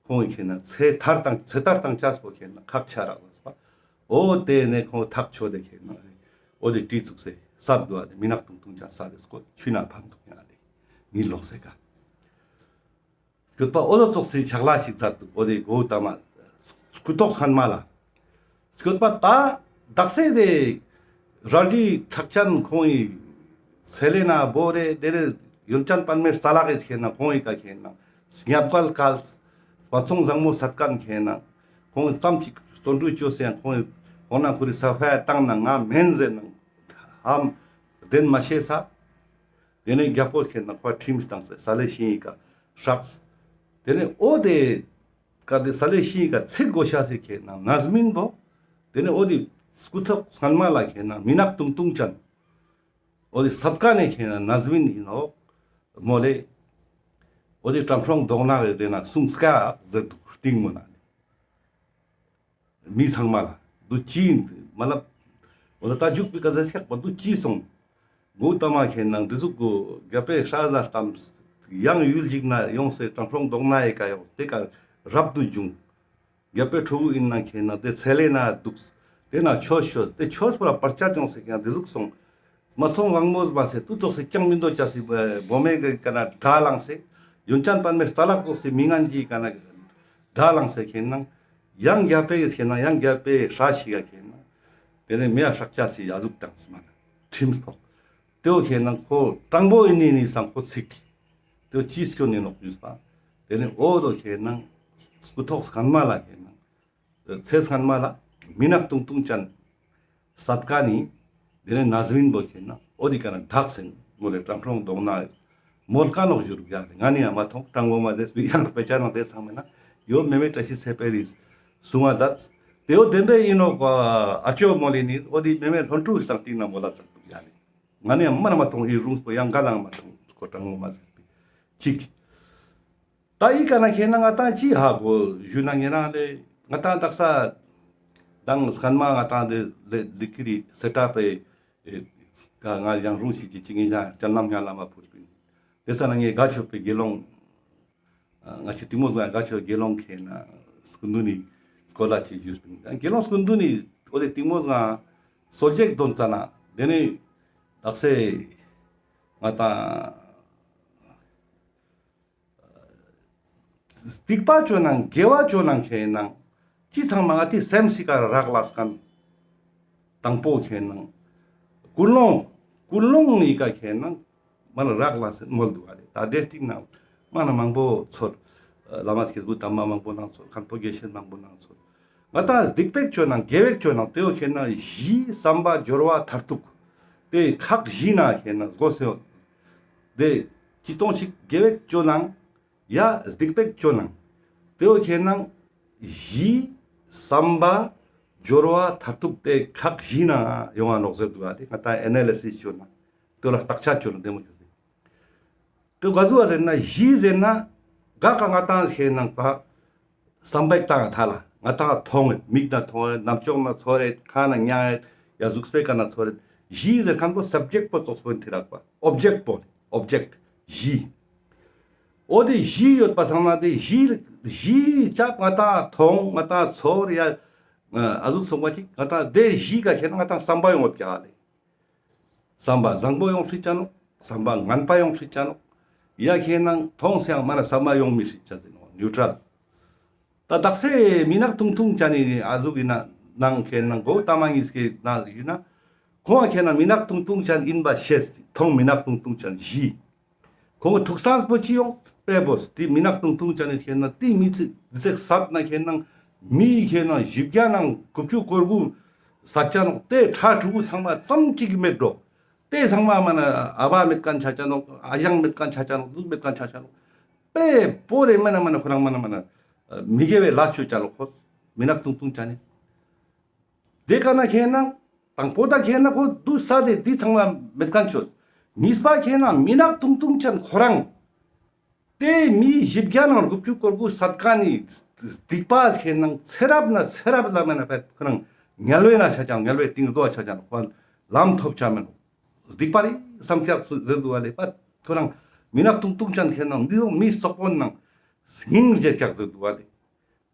ཁོང་ཁེ་ན་ཚེ་ཐར་དང་ཚེ་ཐར་དང་ཅས་པོ་ཁེ་ན་ཁག་ཆ་རག་ལགས་པ། འོ་དེ་ནས་ཁོང་ཐག་ཆོད་དེ་ཁེ་ན་འོ་དེ་ཏི་ཙུག་སེ་སད་འདུག་ཨ་དེ་མི་ནག་ཏུང་ཏུང་ཅན་སད་དེ་སྐོར་ཆུ་ན་ཕང་འདུག་ཡ་དེ་མི་ལོག་སེ་ག་སྐྱོད་པ་འོ་དོ་ཙོགས་སི་ཕྱག་ལས་ཤིག་མཛད་འདུག་འོ་དེ་གོ་ད་མ་སྐུ་ཐོག་སྔན་མ་ལ། སྐྱོད་པ་ད་དག་སེ་དེ་རལ་གྲི་ཁྲག་ཅན་ཁོང་ངི་ཚེ་ལེ་ན་བོ་རེ་དེ་རེ་ཡོན་ཅན་པདྨའི་རྩ་ལག་གི་ཁེ་ན་ཁོང་ངི་ཀ་ཁེ་ན་སྙབ་གལ་གལ་སྤ་ཚོང་བཟང་མོ་སད་ཀན་ཁེ་ན་ཁོང་ཙམ་ཅིག་བརྩོན་འགྲུས་བཅོས་སེ་ཁོང་ངི་ཁོང་ན་ཁུ་རི་ས་ཕ་ཡ་བཏང་ན་ང་མེན་ཟེར་ན་ཧམ་བདེན་མ་ཤེས་ས། དེ་ནས་རྒྱལ་པོ་ཁེ་ན་ཁོ་ཁྲིམས་བཏང་སེ་ས་ལེ་ཤིང་ཡི་ཀ་སྲགས། དེ་ནས་འོ་དེ་ཀ་དེ་ས་ལེ་ཤིང་ཡི་ཀ་ཚིག་གོ་ཤ་སེ་ཁེ་ན་རྣམ་སྨིན་པོ། དེ་ནས་འོ་དེ་སྐུ་ཐོག་སྔན་མ་ལ་ཁེ་ན་མི་ནག་ཏུང་ཏུང་ཅན། འོ་དེ་སད་ཀ་ནས་ཁེ་ན་རྣམ་སྨིན་ཡིན་ནོག་མོ་ལེ། འོ་དེ་བྲམ་ཧྲོང་རྡོག་ནག་གི་དེ་ན་གསུང་སྐད་ཟེར་འདུག་སྟིང་མོ་ན་ལེ། མི་ཚང་མ་ལ་འདུ་ཅི་ཡིན་མ་ལབ། འོ་ད་ད་འཇུག་པའི་ཀ་ཟེར་ཤག་པ་འདུ་ཅི་སོང་། གོ་ད་མ་ཁེ་ན་འདི་ཟུག་གོ་རྒྱལ་པོའི་སྲས་ལ་བལྟམས། ཡང་ཡུལ་ཞིག་ན་ཡོང་སེ་བྲམ་ཧྲོང་རྡོག་ནག་ཡི་ཀ་ཡོང་དེ་ཀ་རབ་ཏུ་བྱུང་། རྒྱལ་པོའི་ཕྲུ་གུ་ཡིན་ན་ཁེ་ན་དེ་ཚེ་ལེ་ན་འདུག་དེ་ན་ཆོས་ཤོད་དེ་ཆོས་པོ་ལ་བར་ཆད་ཡོང་སེ་ཁེ་ན་འདི་ཟུག་སོང་། མ་སོང་དབང་མོས་མ་སེ་དུ་ཙོགས་སེ་ཅང་མི་འདོད་ཅས་སི་བོ་མེ་གི་ཀ་ན་དགྲ་ལངས་སེ། ཡོན་ཅན་པདྨའི་རྩ་ལག་ཙོགས་སེ་མི་ངན་གྱི་ཀ་ན་དགྲ་ལངས་སེ་ཁེ་ན། ཡང་རྒྱལ་པོའི་ཁེ་ན་ཡང་རྒྱལ་པོའི་སྲས་ཤིག་ག་ཁེ་ན། དེ་ནས་མི་ཡ་སྲག་ཅས་སི་ཡ་ཟུག་དང་སི་མ་ན་ཁྲིམས་ཕོག་དེའོ་ཁེ་ན་ཁོ་དྲང་པོ་ཡིན་ནི་ནི་སང་ཁོ་ཚིག་དེའོ་ཅི་སྐྱོན་ནི་ནོག་ཡུས་པ། དེ་ནས་འོ་དོ་ཁེ་ན་སྐུ་ཐོག་སྔན་མ་ལ་ཁེ་ན། ཚེ་སྔན་མ་ལ་མི་ནག་ཏུང་ཏུང་ཅན་སད་ཀ་ནི་དེ་ནས་རྣམ་སྨིན་པོ་ཁེ་ན་འོ་དེ་ཀ་ན་དག་སེ་མོ་ལེ་བྲམ་ཧྲོང་རྡོག་ནག་མོལ་ཀ་ནོག་བཞུར་ཡ་ང་ནི་ཡང་མ་མཐོང་དྲང་པོ་མ་ཟེར་སྤི་ཡང་དཔེ་ཆ་ནང་དེ་ཚང་མེད་ན་ཡོད་མེ་མེ་བཀྲ་ཤིས་ཚེ་འཕེལ་ལིས་གསུང་བ་མཛད། དེའོ་བདེན་པའི་ཡིན་ནོག་ཨ་ཅོ་མོ་ལེ་ནི་འོ་དེ་མེ་མེ་ལྷོན་ཀྲུའུ་སང་སྟིང་ན་མོལ་ལ་ཚར་འདུག་ཡ་ནི་ང་ནི་ཡང་མ་ན་མ་མཐོང་ཧི་རུང་སྤོ་ཡང་ག་ལའང་མ་མཐོང་ཁོ་དྲང་པོ་མ་ཟེར་སྤི་ཅིག་ད་ཨི་ཀ་ན་ཁེ་ན་ང་ཏང་ཅི་ཧ་གོ་ཞུ་ན་ཉེ་རང་ལེ་ང་ཏང་དག་ས་དང་སྐན་མ་ང་ཏང་ལེ་ལི་ཀི་རི་སེ་ཏྲ་པེ་ཀ་ང་ཡང་རུང་ཞིག་ཅི་ཅི་ངེ་ཡང་སྤྱན་ལམ་ཡང་ལ་མ་ཕུར་པིན། དེ་ས་ན་ངེ་དགའ་ཆོས་པེ་དགེ་སློང་ང་ཆི་ཏིང་མོ་ཟ་དགའ་ཆོས་དགེ་སློང་ཁེ་ན་སྐུ་མདུན་ནི་སྐོར་ལ་ཅི་ཞུས་པིན། དགེ་སློང་སྐུ་མདུན་ནི་འོ་དེ་ཏིང་མོ་ཟ་སོལ་ཅེག་དོན་ཙ་ན་དེ་ནི་དག་ས་ང་ཏང་སྡིག་པ་ཅོ་ནང་དགེ་བ་ཅོ་ནང་ཁེ་ནང་ཅི་ཚང་མ་ཨ་ཏི་སེམས་སི་ཀ་རག་ལས་ཀན། དང་པོ་ཁེ་ནང་ཀུན་སློང་ཀུན་སློང་ནི་ཀ་ཁེ་ནང་མ་ལ་རག་ལས་སེ་མོལ་འདུག་ཨ་རེ། ད་དེ་སྟིང་ནང་མ་ན་མང་པོ་ཚོར། བླ་མ་སྐྱེས་བུ་དམ་པ་མང་པོ་ནང་ཚོར། མཁན་པོ་དགེ་བཤེས་མང་པོ་ནང་ཚོར། ང་ཏང་སྡིག་པེག་ཅོ་ནང་དགེ་བེག་ཅོ་ནང་དེའོ་ཁེ་ནང་གཞི་བསམ་པ་སྦྱོར་བ་མཐར་ཐུག་དེ་ཁག་བཞི་ན་ཁེ་ནང་སྒོ་སེ་ཡོད། དེ་ཅི་སྟོང་ཞིག་དགེ་བེག་ཅོ་ནང་ཡ་སྡིག་པེག་ཅོ་ནང་ དེ་བོ་ཁྱེད་ནང་གཞི་བསམ་པ་སྦྱོར་བ་མཐར་ཐུག་དེ་ཁག་བཞི་ན་ཡོང་བ་ནོག་ཟེར་འདུག་ག། དེ་ང་ད་ཨེ་ན་ལི་སིས་ཅོ་ན་དེ་ལ་བརྟག་དཔྱད་ཅོ་ན་བདེ་མོ་ཅོ་ཟེར། དེ་ག་ཟུག་བ་ཟེར་ན་གཞི་ཟེར་ན་ག་ག་ང་ཏང་ཁྱེད་ནང་ད་བསམ་པའི་ཏང་ཐ་ལ་ང་ཏང་མཐོང་ངེད་མིག་ན་མཐོང་ངེད་རྣམ་ཅོག་ན་ཚོར་རེད་ཁ་ན་མྱང་ངེད་ཡ་གཟུགས་པོའི་ཀ་ན་ཚོར་རེད། གཞི་ཟེར་མཁན་པོ་སབ་ཇེཀ་པོ་ཙོགས་པོ་ཡིན་ཐི་རག་པ། ཨོབ་ཇེཀ་པོ་ཨོབ་ཇེཀ་གཞི། འོ་དེ་གཞི་ཡོད་པ་སང་ན་དེ་གཞི་གཞི་ཅག་ང་ཏང་མཐོང་ང་ཏང་ཚོར་ཡ་ཨ་ཟུག་སོང་པ་ཅིག་ང་ཏང་དེ་གཞི་ག་ཁྱེད་ན་ང་ཏང་བསམ་པ་ཡོང་བ་ཀྱག་ལེ། བསམ་པ་བཟང་པོ་ཡོང་སྲིད་ཅ་ནོག། བསམ་པ་ངན་པ་ཡོང་སྲིད་ཅ་ནོག། ཡ་ཁྱེད་ནང་མཐོང་སེ་ཡང་མ་ན་བསམ་པ་ཡོང་མི་སྲིད་ཅ་ཟེར་ནོག། ནིའུ་ཊྲལ། ད་དག་སེ་མི་ནག་ཐུང་ཐུང་ཅན་ནི་ཨ་ཟུག་ཡིན་ན་ནང་ཁྱེད་ནང་གོ་ཏ་མ་ཉིས་ཀྱི་ནང་ཡིན་ན་ཁོང་ཁྱེད་ནང་མི་ནག་ཐུང་ཐུང་ཅན་ཡིན་པ་ཤེས་ཏེ་མཐོང་མི་ནག་ཐུང་ཐུང་ཅན་གཞི། ཁོང་གི་ཐུགས་བསམ་པོ་ཅི་ཡོང་པེ་བོས་དེ་མི་ནག་ཐུང་ཐུང་ཅན་ནི་ཁྱེད་ནང་དེ་མི་ཚེ་དེ་ཚེ་སད་ན་ཁྱེད་ནང་མི་ཁྱེད་ནང་བཞི་བརྒྱ་ནང་དགུ་བཅུ་གོ་དགུ་སད་ཅ་ནོག། དེ་ཁྲ་ཕྲུ་གུ་ཚང་མ་ཙམ་ཅིག་མེད་འགྲོ། དེ་ཚང་མ་མ་ན་ཨ་བ་མེད་མཁན་ཆ་ཅ་ནོག། ཨ་ཞང་མེད་མཁན་ཆ་ཅ་ནོག། ལུག་མེད་མཁན་ཆ་ཅ་ནོག། པེ་པོ་རེ་མ་ན་མ་ན་ཁོ་རང་མ་ན་མ་ན་མི་དགེ་བའི་ལས་ཅོ་ཅ་ལོ་ཁོ་མི་ནག་ཐུང་ཐུང་ཅན་ནི། དེ་ཀ་ན་ཁྱེད་ན་དང་པོ་ད་ཁྱེད་ན་ཁོ་དུ་ས་དེ་དེ་ཚང་མ་མེད་མཁན་ཆོས། གཉིས་པ་ཁྱེད་ན་མི་ནག་ཐུང་ཐུང་ཅན་ཁོ་རང་དེ་མི་བཞི་བརྒྱ་ནང་དགུ་བཅུ་གོ་དགུ་སད་མཁན་ནི་སྡིག་པ་ཁྱེད་ན་ཚེ་རབས་ན་ཚེ་རབས་ལ་མེད་ན་པེ་ཁོ་རང་དམྱལ་བའི་ན་ཆ་ཅང་དམྱལ་བའི་གཏིང་རྡོ་ཆ་ཅང་ཁོ་ལམ་ཐོབ་ཆ་མེད་ནོག། སྡིག་པ་རེ་བསམ་ཀྱག་ཟེར་འདུག་བ་ལེ། པ་ཁོ་རང་མི་ནག་ཐུང་ཐུང་ཅན་ཁྱེད་ན་མི་མི་བཙོག་པོ་ནང་སྙིང་རྗེ་ཀྱག་ཟེར་འདུག་བ་ལེ།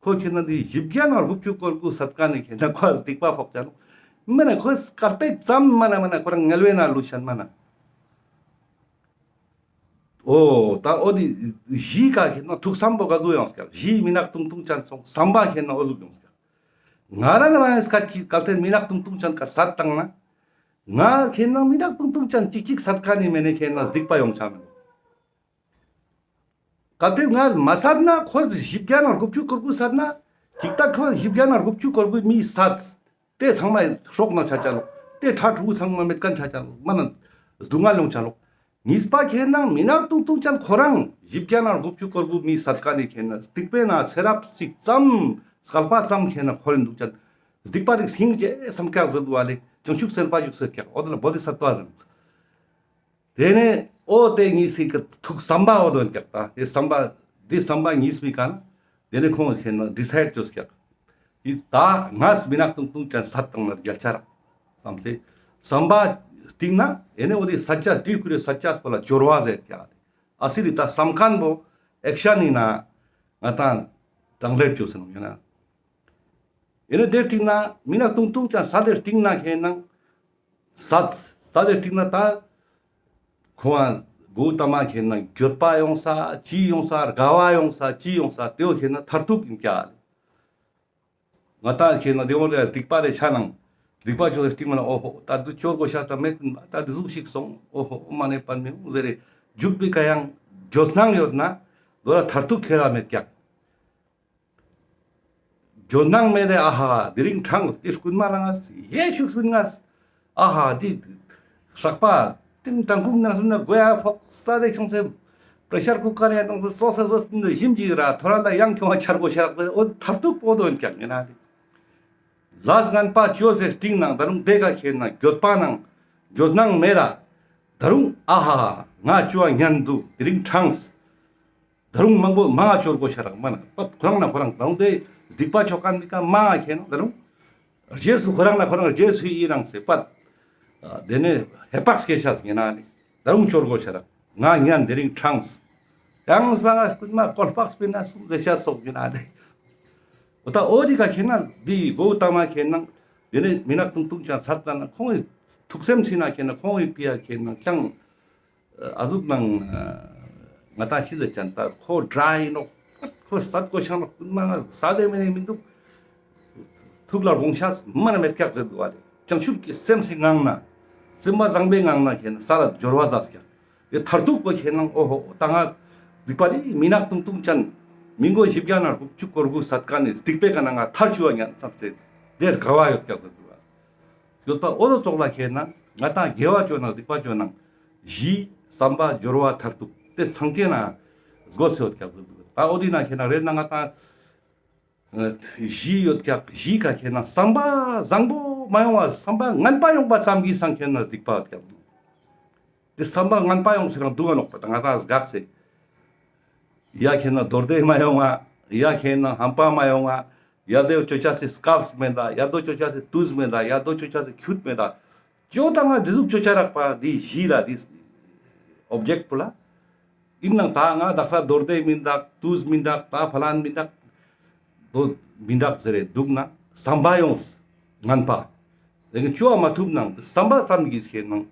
ཁོ་ཁྱེད་ན་དེ་བཞི་བརྒྱ་ནང་དགུ་བཅུ་གོ་དགུ་སད་མཁན་ནི་ཁྱེད་ན་ཁོ་སྡིག་པ་ཕོག་ཅ་ནོག། མེད་ན་ཁོ་སྐལ་པེ་ཙམ་མ་ན་མ་ན་ཁོ་རང་དམྱལ་བའི་ན་ལུས་ཆ་མ་ན། འོ་ད་འོ་དེ་གཞི་ཀ་ཁྱེད་ན་ཐུགས་བསམ་པོ་ག་ཟུག་ཡོང་ཀྱག། གཞི་མི་ནག་ཐུང་ཐུང་ཅན་སོང་བསམ་པ་ཁྱེད་ན་འོ་ཟུག་ཡོང་ཀྱག། ང་རང་རང་ཡིན་སྐད་ཅིག་གལ་ཏེ་མི་ནག་ཐུང་ཐུང་ཅན་ཀ་སད་བཏང་ན། ང་ཁྱེད་ན་མི་ནག་ཐུང་ཐུང་ཅན་ཅིག་ཅིག་སད་མཁན་ནི་མེད་ནི་ཁྱེད་ན་སྡིག་པ་ཡོང་ཆ་མེད། གལ་ཏེ་ང་མ་སད་ན་ཁོ་བཞི་བརྒྱ་ནང་དགུ་བཅུ་གོ་དགུ་སད་ན་ཅིག་ད་ཁོ་བཞི་བརྒྱ་ནང་དགུ་བཅུ་གོ་དགུ་མི་སད། དེ་ཚང་མ་སྲོག་ན་ཆ་ཅ་ལོག། དེ་ཁྲ་ཕྲུ་གུ་ཚང་མ་མེད་མཁན་ཆ་ཅ་ལོག། མ་ན་སྡུག་བསྔལ་ཡོང་ཆ་ལོག། གཉིས་པ་ཁྱེད་ན་མི་ནག་ཐུང་ཐུང་ཅན་ཁོ་རང་བཞི་བརྒྱ་ནང་དགུ་བཅུ་གོ་དགུ་མི་སད་མཁན་ནི་ཁྱེད་ན་སྡིག་པའི་ན་ཚེ་རབས་ཅིག་ཙམ་སྐལ་པ་ཙམ་ཁྱེད་ན་ཁོ་རང་འདུག་ཅན་སྡིག་པ་རིགས་སྙིང་རྗེ་བསམ་ཀྱག་ཟེར་འདུག་བ་ལེ། བྱང་ཆུབ་སེམས་དཔའ་བཞུགས་ཟེར་ཀྱག། འོ་དེ་ལ་བོ་དྷི་སཏྭ་ཟེར། དེ་ནས་འོ་དེ་གཉིས་སི་ཀ་ཐུགས་བསམ་པ་འོ་དོན་ཀྱག། ད་དེ་བསམ་པ་དེ་བསམ་པ་གཉིས་པའི་ཀ་ན་དེ་ནས་ཁོང་ཁྱེད་ན་ཌི་སའིཌ་ཅོས་ཀྱག། དེ་ད་ངས་མི་ནག་ཐུང་ཐུང་ཅན་སད་བཏང་ན་རྒྱལ་ཆ་རག་བསམ་སྟེ་བསམ་པ་སྟིང་ན་ཨེ་ནས་འོ་དེ་སད་ཅ་དེ་ཁུ་རེ་སད་ཅ་པོ་ལ་སྦྱོར་བ་ཟེར་ཀྱག། ཨ་སི་རི་ད་བསམ་མཁན་པོ་ཨེག་ཤན་ནི་ན་ང་ཏང་ཏྲང་སི་ལེཊ་ཅོས་ཟེར་ནོག་ཡིན་ན། ཨེ་ནས་དེ་སྟིང་ན་མི་ནག་ཐུང་ཐུང་ཅན་སད་དེ་སྟིང་ན་ཁྱེད་ན། ས་ས་དེ་སྟིང་ན་ད་ཁོང་གོ་ཏ་མ་ཁྱེད་ན་འགྱོད་པ་ཡོང་ས་ཅི་ཡོང་ས་དགའ་བ་ཡོང་ས་ཅི་ཡོང་ས་དེ་བོ་ཁྱེད་ན་མཐར་ཐུག་ཡིན་ཀྱག། ང་ཏང་ཁྱེད་ན་དེ་བོ་ལས་སྡིག་པ་རེ་ཆ་ནང་སྡིག་པ་ཅོས་སྟིང་མ་ན་འོ་ཧོ་ད་དུ་ཅོ་དགོས་ཤ་ད་མེད་པ་ད་དུ་ཟུག་ཞིག་སོང་འོ་ཧོ་མ་ནེ་པན་མེ་འོ་ཟེར་རེ་འཇུག་པའི་ཀ་ཡང་འགྱོད་སྣང་ཡོད་ན་དོ་ར་མཐར་ཐུག་ཁྱེད་ར་མེད་ཀྱག། འགྱོད་སྣང་མེད་དེ་ཨ་ཧ་དེ་རིང་ཕྲང་སྟེ་རྐུན་མ་རང་ཡེ་ཤུགས་སུན་ངས་ཨ་ཧ་དེ་སྲག་པ་ཏིང་ཏང་ཁུང་ནང་སུན་ན་དགོས་ཡ་ཕོག་ས་དེ་ཁྱོང་སེ་པྲེ་ཤར་ཀུ་ཀར་ཡ་ནང་སུ་སོ་སེ་སོ་སེ་ཞིམ་གྱི་ར་ཐོ་ར་ལ་ཡང་ཁྱོང་བ་ཆར་གོ་ཤ་རག་དེ་འོ་མཐར་ཐུག་པོ་དོན་ཀྱང་ཡིན་ན་དེ་ལས་ངན་པ་ཅོས་སེ་སྟིང་ནང་ད་རུང་དེ་ག་ཁྱེད་ན་འགྱོད་པ་ནང་འགྱོད་སྣང་མེད་ར་ད་རུང་ཨ་ཧ་ང་ཅོ་བ་ཉན་འདུག་དེ་རིང་ཕྲང་སྟེ། ད་རུང་མང་པོ་མང་ང་ཅོར་གོ་ཤ་རག་མ་ན་པ་ཁོ་རང་ན་ཁོ་རང་ད་རུང་དེ་སྡིག་པ་ཆོ་མཁན་མི་ཀ་མང་ང་ཁྱེད་ན་ད་རུང་རྗེས་སུ་ཁོ་རང་ན་ཁོ་རང་རྗེས་སུ་ཡི་རང་སེ་པ་དེ་ནས་ཧེ་པག་སྐྱེ་ཤ་ཡིན་ན་ནི་ད་རུང་ཅོར་གོ་ཤ་རག་ང་ཉན་དེ་རིང་ཕྲང་སྟེ་ཡང་སྤང་ང་སྐུད་མ་ཀོལ་པག་སྤིན་ན་སུམ་ཟེ་ཤ་སོག་ཡིན་ན་ནི་འོ་ད་འོ་དི་ཀ་ཁྱེད་ན་འདི་གོ་ཏ་མ་ཁྱེད་ན་དེ་ནས་མི་ནག་ཐུང་ཐུང་ཅན་ཚར་ཙ་ན་ཁོང་གི་ཐུགས་སེམས་ཕྱི་ན་ཁྱེད་ན་ཁོང་གི་ཕི་ཡ་ཁྱེད་ན་ཅང་ཨ་ཟུག་ནང་ང་ཏང་ཅི་ཟེར་ཅན་ད་ཁོ་དྲ་ཡིན་ནོག། ཁོ་སད་གོ་ཤ་ནོག་མ་ན་ས་དེ་མེ་ནེ་མི་འདུག། ཐུགས་ལ་དགོངས་ཤ་མ་ན་མེད་ཀྱག་ཟེར་འདུག་བ་ལེ། བྱང་ཆུབ་ཀྱི་སེམས་སི་ངང་ན་སེམས་པ་བཟང་པོའི་ངང་ན་ཁྱེད་ན་ས་ལ་སྦྱོར་བ་མཛད་ཀྱག། དེ་མཐར་ཐུག་པོ་ཁྱེད་ན་འོ་ཧོ་ད་ང་སྡིག་པ་རེ་མི་ནག་ཐུང་ཐུང་ཅན་མི་མགོ་བཞི་བརྒྱ་ན་དགུ་བཅུ་གོ་དགུ་སད་མཁན་ནི་སྡིག་པའི་ཀ་ན་ང་ཐར་ཆུ་བ་ཉན་བསམ་སྟེ་དེར་དགའ་བ་ཡོད་ཀྱག་ཟེར་འདུག་བ། ཡོད་པ་འོ་དོ་ཙོགས་ལ་ཁྱེད་ན་ང་ཏང་དགེ་བ་ཅོ་ན་སྡིག་པ་ཅོ་ན་གཞི་བསམ་པ་སྦྱོར་བ་མཐར་ཐུག་དེ་ཚང་ཁྱེད་ན་སྒོ་སེ་ཡོད་ཀྱག་ཟེར་འདུག་བ། ད་འོ་དི་ན་ཁྱེད་ན་རེད་ན་ང་ཏང་ བཞི་ཡོད་ཀྱག། བཞི་ཀ་ཁེ་ན་བསམ་པ་བཟང་པོ་མ་ཡོང་བ་བསམ་པ་ངན་པ་ཡོང་པ་ཙམ་གྱིས་སང་ཁེ་ན་སྡིག་པ་ཡོད་ཀྱག། དེ་བསམ་པ་ངན་པ་ཡོང་ཟེར་རང་སྡུག་ག་ནོག་པ་ད་ང་ད་དགག་ཚེ། ཡ་ཁེ་ན་རྡོར་དེ་མ་ཡོང་ང་། ཡ་ཁེ་ན་ཧམ་པ་མ་ཡོང་ང་། ཡ་དོ་ཅོ་ཅ་ཚེ་སྐབས་མེད་ད། ཡ་དོ་ཅོ་ཅ་ཚེ་དུས་མེད་ད། ཡ་དོ་ཅོ་ཅ་ཚེ་ཁྱུད་མེད་ད། ཅོ་ད་ང་དེ་ཟུག་ཅོ་ཅ་རག་པ་དེ་བཞི་ལ་དེ་ཨོབ་ཇེཀ་པོ་ལ། ཡིན་ནང་ད་ང་དག་ས་རྡོར་དེ་མིན་དག། དུས་མིན་དག། ད་ཕ་ལན་མིན་དག། དོ་མིན་དག་ཟེར་རེ་འདུག་ན་བསམ་པ་ཡོང་ངན་པ། དེ་ནི་ཅོ་བ་མ་ཐུབ་ནང་བསམ་པ་ཙམ་གྱིས་ཁེ་ནང་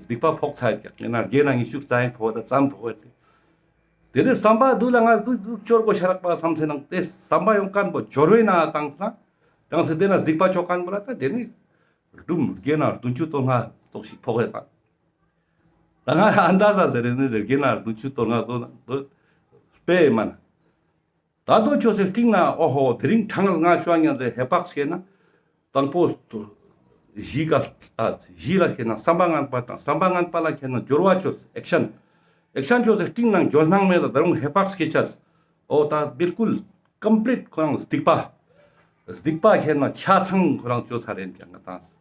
སྡིག་པ་ཕོག་ཚར་ཀྱག། ཡིན་ན་རྒྱལ་ན་ཉི་ཤུ་རྩ་ཡིན་ཕོག་ད་ཙམ་ཕོག་ཡོད་དེ། དེ་ནི་བསམ་པ་དུ་ལ་ང་དུ་དུ་ཅོར་གོ་ཤ་རག་པ་བསམ་ཚེ་ནང་དེ་བསམ་པ་ཡོང་མཁན་པོ་སྦྱོར་བའི་ནང་བཏང་ན་བཏང་ཚེ་དེ་ན་སྡིག་པ་ཅོ་མཁན་པོ་ལ་ད་དེ་ནི་རྡུམ་རྒྱལ་ན་བདུན་ཅུ་དོན་ལྔ་ཙོགས་ཤིག་ཕོག་ཡོད་ད། ད་ང་ཨ་མདའ་ཟ་ཟེར་རེ་ནི་རེ་རྒྱལ་ན་བདུན་ཅུ་དོན་ལྔ་དོ་ན་དོ་དཔེ་མ་ན། ད་དོ་ཅོ་སེ་སྟིང་ན་ཨོ་ཧོ་དེ་རིང་ཐང་ང་ཅོ་ཉན་ཟེར་ཧེ་པག་སྐྱེ་ན། དང་པོ་བཞི་ག་ཨ་བཞི་ལ་ཁེ་ན་བསམ་པ་ངན་པ་དང་བསམ་པ་ངན་པ་ལ་ཁེ་ན་སྦྱོར་བ་ཅོས་ཨེག་ཤན། ཨེག་ཤན་ཅོས་སེ་སྟིང་ན་འགྱོ་སྣང་མེད་ལ་ད་རུང་ཧེ་པག་སྐྱེ་ཅས། ཨོ་ད་བིལ་ཀུལ་ཀམ་པི་ལིཊ་ཁོ་རང་སྡིག་པ། སྡིག་པ་ཁེ་ན་ཆ་ཚང་ཁོ་རང་ཅོ་ས་རེད་ཀྱང་ང་དང་།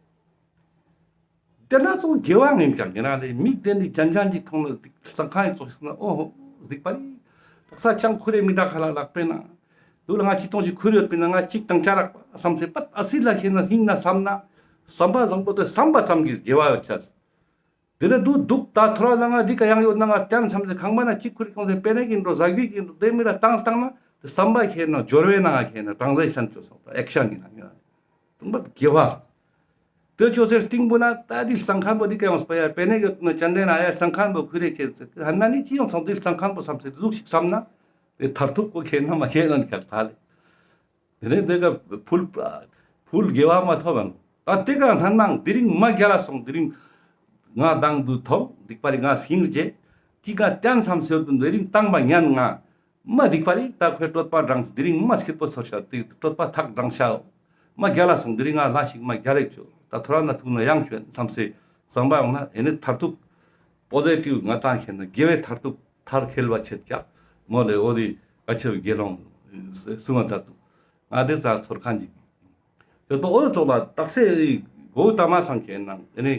དེ་ལ་ཙོགས་དགེ་བ་ངེམ་ཀྱང་ཡིན་ན་ལེ་མིག་དེ་ནི་ཅན་ཅན་གྱི་ཐོང་ལ་སྡིག་སང་ཁ་ཡིན་ཙོགས་ཤིག་ན་ཨོ་ཧོ་སྡིག་པ་རེད། དག་ས་ཅང་ཁུ་རེ་མི་འདྲ་ཁ་ལ་ལག་པས་ན། དུ་ལ་ང་ཅི་ཐོང་ཅི་ཁུ་རེ་ཡོད་པས་ན་ང་ཅིག་དང་ཅ་རག་པ་བསམ་ཚེ་པད་ཨ་སི་ལ་ཁེ་ན་སྙིང་ན་བསམ་ན། བསམ་པ་བཟང་པོ་དེ་བསམ་པ་ཙམ་གྱིས་དགེ་བ་ཡོད་ཆ། དེ་ལ་དུ་དུག་ད་ཐོ་ར་ལ་ང་འདི་ཀ་ཡང་ཡོད་ན་ང་ཏན་བསམ་ཚེ་ཁང་པ་ན་ཅིག་ཁུ་རེ་ཁོང་ཚེ་པེ་ནེ་གིན་འགྲོ་ཟ་རྒྱུ་གིན་འགྲོ་དེ་མི་ལ་བཏང་བཏང་ན་དེ་བསམ་པ་ཁེ་ན་སྦྱོར་བའི་ནང་ཁེ་ན་ཊྲན་ཟེ་ཤན་ཅོ་སོང་ད་ཨེག་ཤན་ཡིན་ན་ཡིན་ན། དུང་པ་དགེ་བ། དེ་ཅོ་སེ་སྟིང་པོ་ན་ད་དེ་ལ་སང་ཁན་པོ་དེ་ཀ་ཡོང་སྤ་ཡ་པེ་ནེ་གི་ན་ཅན་དེ་ན་ཡ་སང་ཁན་པོ་ཁུ་རེ་ཁེ་ཚེ་ཧ་ན་ནི་ཅི་ཡོང་སོང་དེ་ལ་སང་ཁན་པོ་བསམ་ཚེ་དེ་ཟུག་ཞིག་བསམ་ན་དེ་མཐར་ཐུག་པོ་ཁེ་ན་མ་ཁེ་ལན་ཁྱག་ཐ་ལེ། དེ་ནས་དེ་ཀ་ཕུལ་ཕུལ་དགེ་བ་མ་ཐོབ་ཡང་ད་དེ་ཀ་སྣང་མང་དེ་རིང་མ་རྒྱལ་ལ་སོང་དེ་རིང་ང་དང་དུ་ཐོབ་སྡིག་པ་རིག་ང་སྙིང་རྗེ་ཅི་ཀ་ཏན་བསམ་ཟེར་དུ་དེ་རིང་བཏང་པ་ཉན་ང་། མ་སྡིག་པ་རིག་ད་ཁོའི་གྲོད་པ་འགྲངས་དེ་རིང་མ་སྐྱིད་པོ་ཚོར་ཤ་དེ་གྲོད་པ་ཐག་འགྲངས་ཤ། མ་རྒྱལ་ལ་སོང་དེ་རིང་ང་ལ་ཞིག་མ་རྒྱལ་ལེགས་ཆོ་ད་ཐོ་ར་ན་ཐུག་ན་ཡང་ཆོ་བསམ་སེ་བསམ་པ་ཡོང་ན་ཨེ་ནི་མཐར་ཐུག་པོ་ཟི་ཊིབ་ང་ཏང་ཁེ་ན་དགེ་བའི་མཐར་ཐུག་མཐར་འཁེལ་བ་ཆེད་ཀྱག་མོ་ལེ་འོ་དེ་ཨ་ཆེ་དགེ་སློང་གསུང་བ་མཛད་དུ་ང་དེ་ཙང་ཚོར་ཁན་ཅིག་ཡོད་པ་འོ་ཙོགས་ལ་རྟགས་སེ་གོའུ་ཏ་མ་སང་ཁེ་ན་ཨེ་ནི་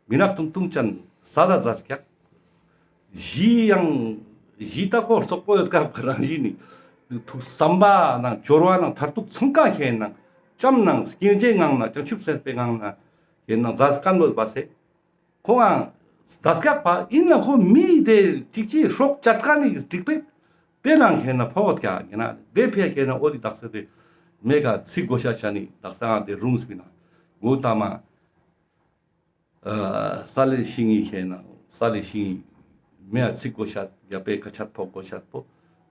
མི་ནག་ཐུང་ཐུང་ཅན་ས་ལ་ཛ་ཀྱག་གཞི་ཡང་གཞི་ད་ཁོ་རྩོག་པོ་ཡོད་ཀ་རང་གཞི་ནི་ཐུགས་བསམ་པ་ནང་སྦྱོར་བ་ནང་མཐར་ཐུག་ཚང་ཀ་ཁེ་ན་བྱམས་ནང་སྙིང་རྗེའི་ངང་ན་བྱང་ཆུབ་སེམས་དཔའི་ངང་ན་ཁེ་ན་ཛ་ཀན་བོ་བ་སེ། ཁོང་ང་ཛ་ཀྱག་པ་ཡིན་ན་ཁོ་མི་དེ་ཅིག་ཅིག་སྲོག་བཅད་ཀ་ནི་སྡིག་པའི་དེ་ནང་ཁེ་ན་ཕོག་ཀྱག་ཡིན་ན་དེ་ཕེ་ཁེ་ན་འོ་དེ་དག་ས་དེ་མེ་ཀ་ཚིག་གོ་ཤ་ཆ་ནི་དག་ས་ང་དེ་རུང་སྤི་ན་གོའུ་ཏ་མ། ཨ་ས་ལེ་ཤིང་ངི་ཁེ་ན་ས་ལེ་ཤིང་ངི་མེ་ཡ་ཚིག་གོ་ཤ་ཡ་པེ་ཀ་ཆད་ཕོག་གོ་ཤ་པོ་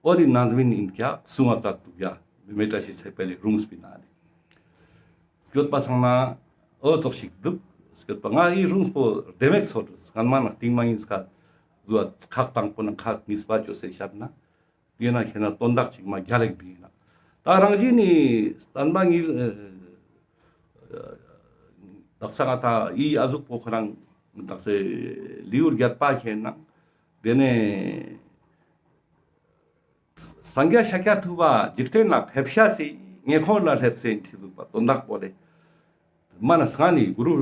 འོ་དེ་ནང་མིན་ཡིན་ཀྱག་གསུང་བ་ཙག་ཏུ་ཡ་མེ་ཏྲ་ཤི་ཚེ་པེ་ལེ་རུང་སྤི་ན་ནི། སྐྱོད་པ་སང་ན་འོ་ཙོགས་ཤིག་འདུག་སྐྱོད་པ་ང་ཡི་རུང་སྤོ་བདེ་མེད་ཚོར་སྔན་མ་ན་རྟིང་མ་ཡིན་སྐ་ཟུ་བ་ཁག་དང་པོ་ན་ཁག་གཉིས་པ་ཅོ་སེ་ཤད་ན་དེ་ན་ཁེ་ན་དོན་དག་ཅིག་མ་རྒྱལ་ལེགས་པི་ཡིན་ན་ད་རང་བཞིན་ནི་བསྟན་པ་ངི་དག་ས་ང་ད་ཡི་ཨ་ཟུག་པོ་ཁོ་རང་དག་སེ་ལེའུ་བརྒྱད་པ་ཁེ་ན་དེ་ནས། སངས་རྒྱས་ཤཱཀྱ་ཐུབ་པ་འཇིག་རྟེན་ལ་ཕེབས་ཤ་སི་ཉེ་འཁོར་ལ་སླེབས་སེ་ཐི་ལུག་པ་དོན་དག་པོ་ལེ། མ་ན་སྔ་ནི་གུ་རུ་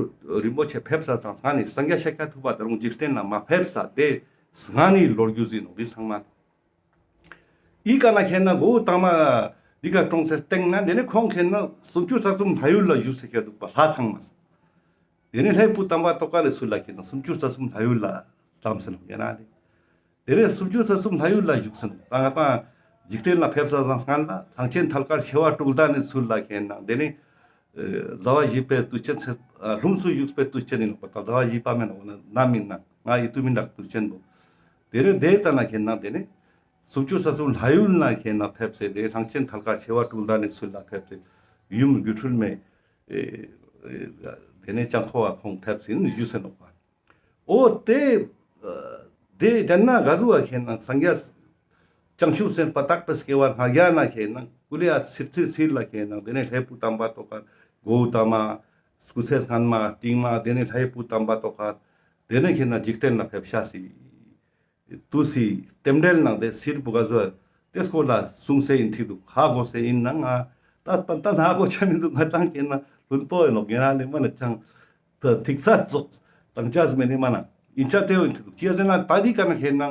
རིན་པོ་ཆེ་ཕེབས་ས་ཙང་སྔ་ནི་སངས་རྒྱས་ཤཱཀྱ་ཐུབ་པ་ད་རུང་འཇིག་རྟེན་ལ་མ་ཕེབས་ས་དེ་སྔ་ནི་ལོ་རྒྱུས་ཟིན་ནོ་དེ་ཚང་མ། ཨི་ཀ་ན་ཁེ་ན་གོའུ་ཏ་མ་འདི་ཀ་གྲོངས་སེ་སྟེང་ན་དེ་ནི་ཁོང་ཁེ་ན་སུམ་ཅུ་རྩ་གསུམ་ལྷ་ཡུལ་ལ་བཞུགས་སེ་ཁེ་འདུག་པ་ལྷ་ཚང་མ། དེ་ནས་ལྷའི་བུ་དམ་པ་ཏོག་དཀར་ལས་ཚུར་ལ་ཁེ་ན་སུམ་ཅུ་རྩ་གསུམ་ལྷ་ཡུལ་ལ་ལྟམས་སེ་ནོག་ཡ་ན་ལེ། དེ་ནས་སུམ་ཅུ་རྩ་གསུམ་ལྷ་ཡུལ་ལ་བཞུགས་སེ་ནོག་ད་ང་ཏང་འཇིག་རྟེན་ལ་ཕེབས་ས་སང་སྔན་ལ་གླང་ཆེན་ཐལ་དཀར་མཆེ་བ་དྲུག་ལྡན་ནས་ཚུར་ལ་ཁེ་ན་དེ་ནས་ཟླ་བ་བཞི་པའི་དུས་ཆེན་ཚེ་ལྷུམས་སུ་བཞུགས་པའི་དུས་ཆེན་ཡིན་ནོག་པ། ད་ཟླ་བ་བཞི་པ་མེན་ན་འོ་ན་ནམ་ཡིན་ན་ང་ཡིད་དུ་མི་འདག་དུས་ཆེན་པོ། དེ་ནས་དེ་ཙ་ན་ཁེ་ན་དེ་ནས་སུམ་ཅུ་རྩ་གསུམ་ལྷ་ཡུལ་ན་ཁེ་ན་ཕེབས་སེ་དེ་གླང་ཆེན་ཐལ་དཀར་མཆེ་བ་དྲུག་ལྡན་ནས་ཚུར་ལ་ཕེབས་སེ་ཡུམ་སྒྱུ་འཕྲུལ་མའི། ཨེ་ཨེ་དེ་ནས་ཅང་ཁོ་བ་ཁོང་ཕེབས་སེ་བཞུགས་སེ་ནོག་པ། འོ་དེ་དེ་དེ་ན་ག་ཟུག་བ་ཁེ་ན་སངས་རྒྱས་བྱང་ཆུབ་སེམས་དཔའ་དག་པའི་སྐྱེ་བ་སྔ་རྒྱ་ན་ཁེ་ན་ཀུ་ལེ་ཡ་ཚིར་ཚིར་ཚིར་ལ་ཁེ་ན་དེ་ནས་ལྷའི་བུ་དམ་པ་ཏོག་དཀར་གོའུ་ཏ་མ་སྐུ་ཚེ་སྔན་མ་རྟིང་མ་དེ་ནས་ལྷའི་བུ་དམ་པ་ཏོག་དཀར་དེ་ནས་ཁེ་ན་འཇིག་རྟེན་ལ་ཕེབས་ཤ་སི། དུས་སི་རྟེན་འབྲེལ་ནང་དེ་སིར་བུ་ག་ཟོ་དེ་སྐོར་ལ་གསུངས་སེ་ཡིན་ཐིག་འདུག་ཧ་གོ་སེ་ཡིན་ན་ང་ ད་ད་ད་ན་གོ་ཆ་མི་འདུག། ང་ཏང་ཁེ་ན་ལུན་པོ་ཡོད་ནོག། ངེ་རང་ལེ་མ་ན་ཅང་ད་ཐིག་ས་ཙོགས་ཏང་ཅས་མེ་ནི་མ་ན་ཨིན་ཆ་ཏེ་ཡོད་འདུག། ཅི་ཡ་ཟེར་ན་ད་འདི་ཀ་ན་ཁེ་ན་ཨ་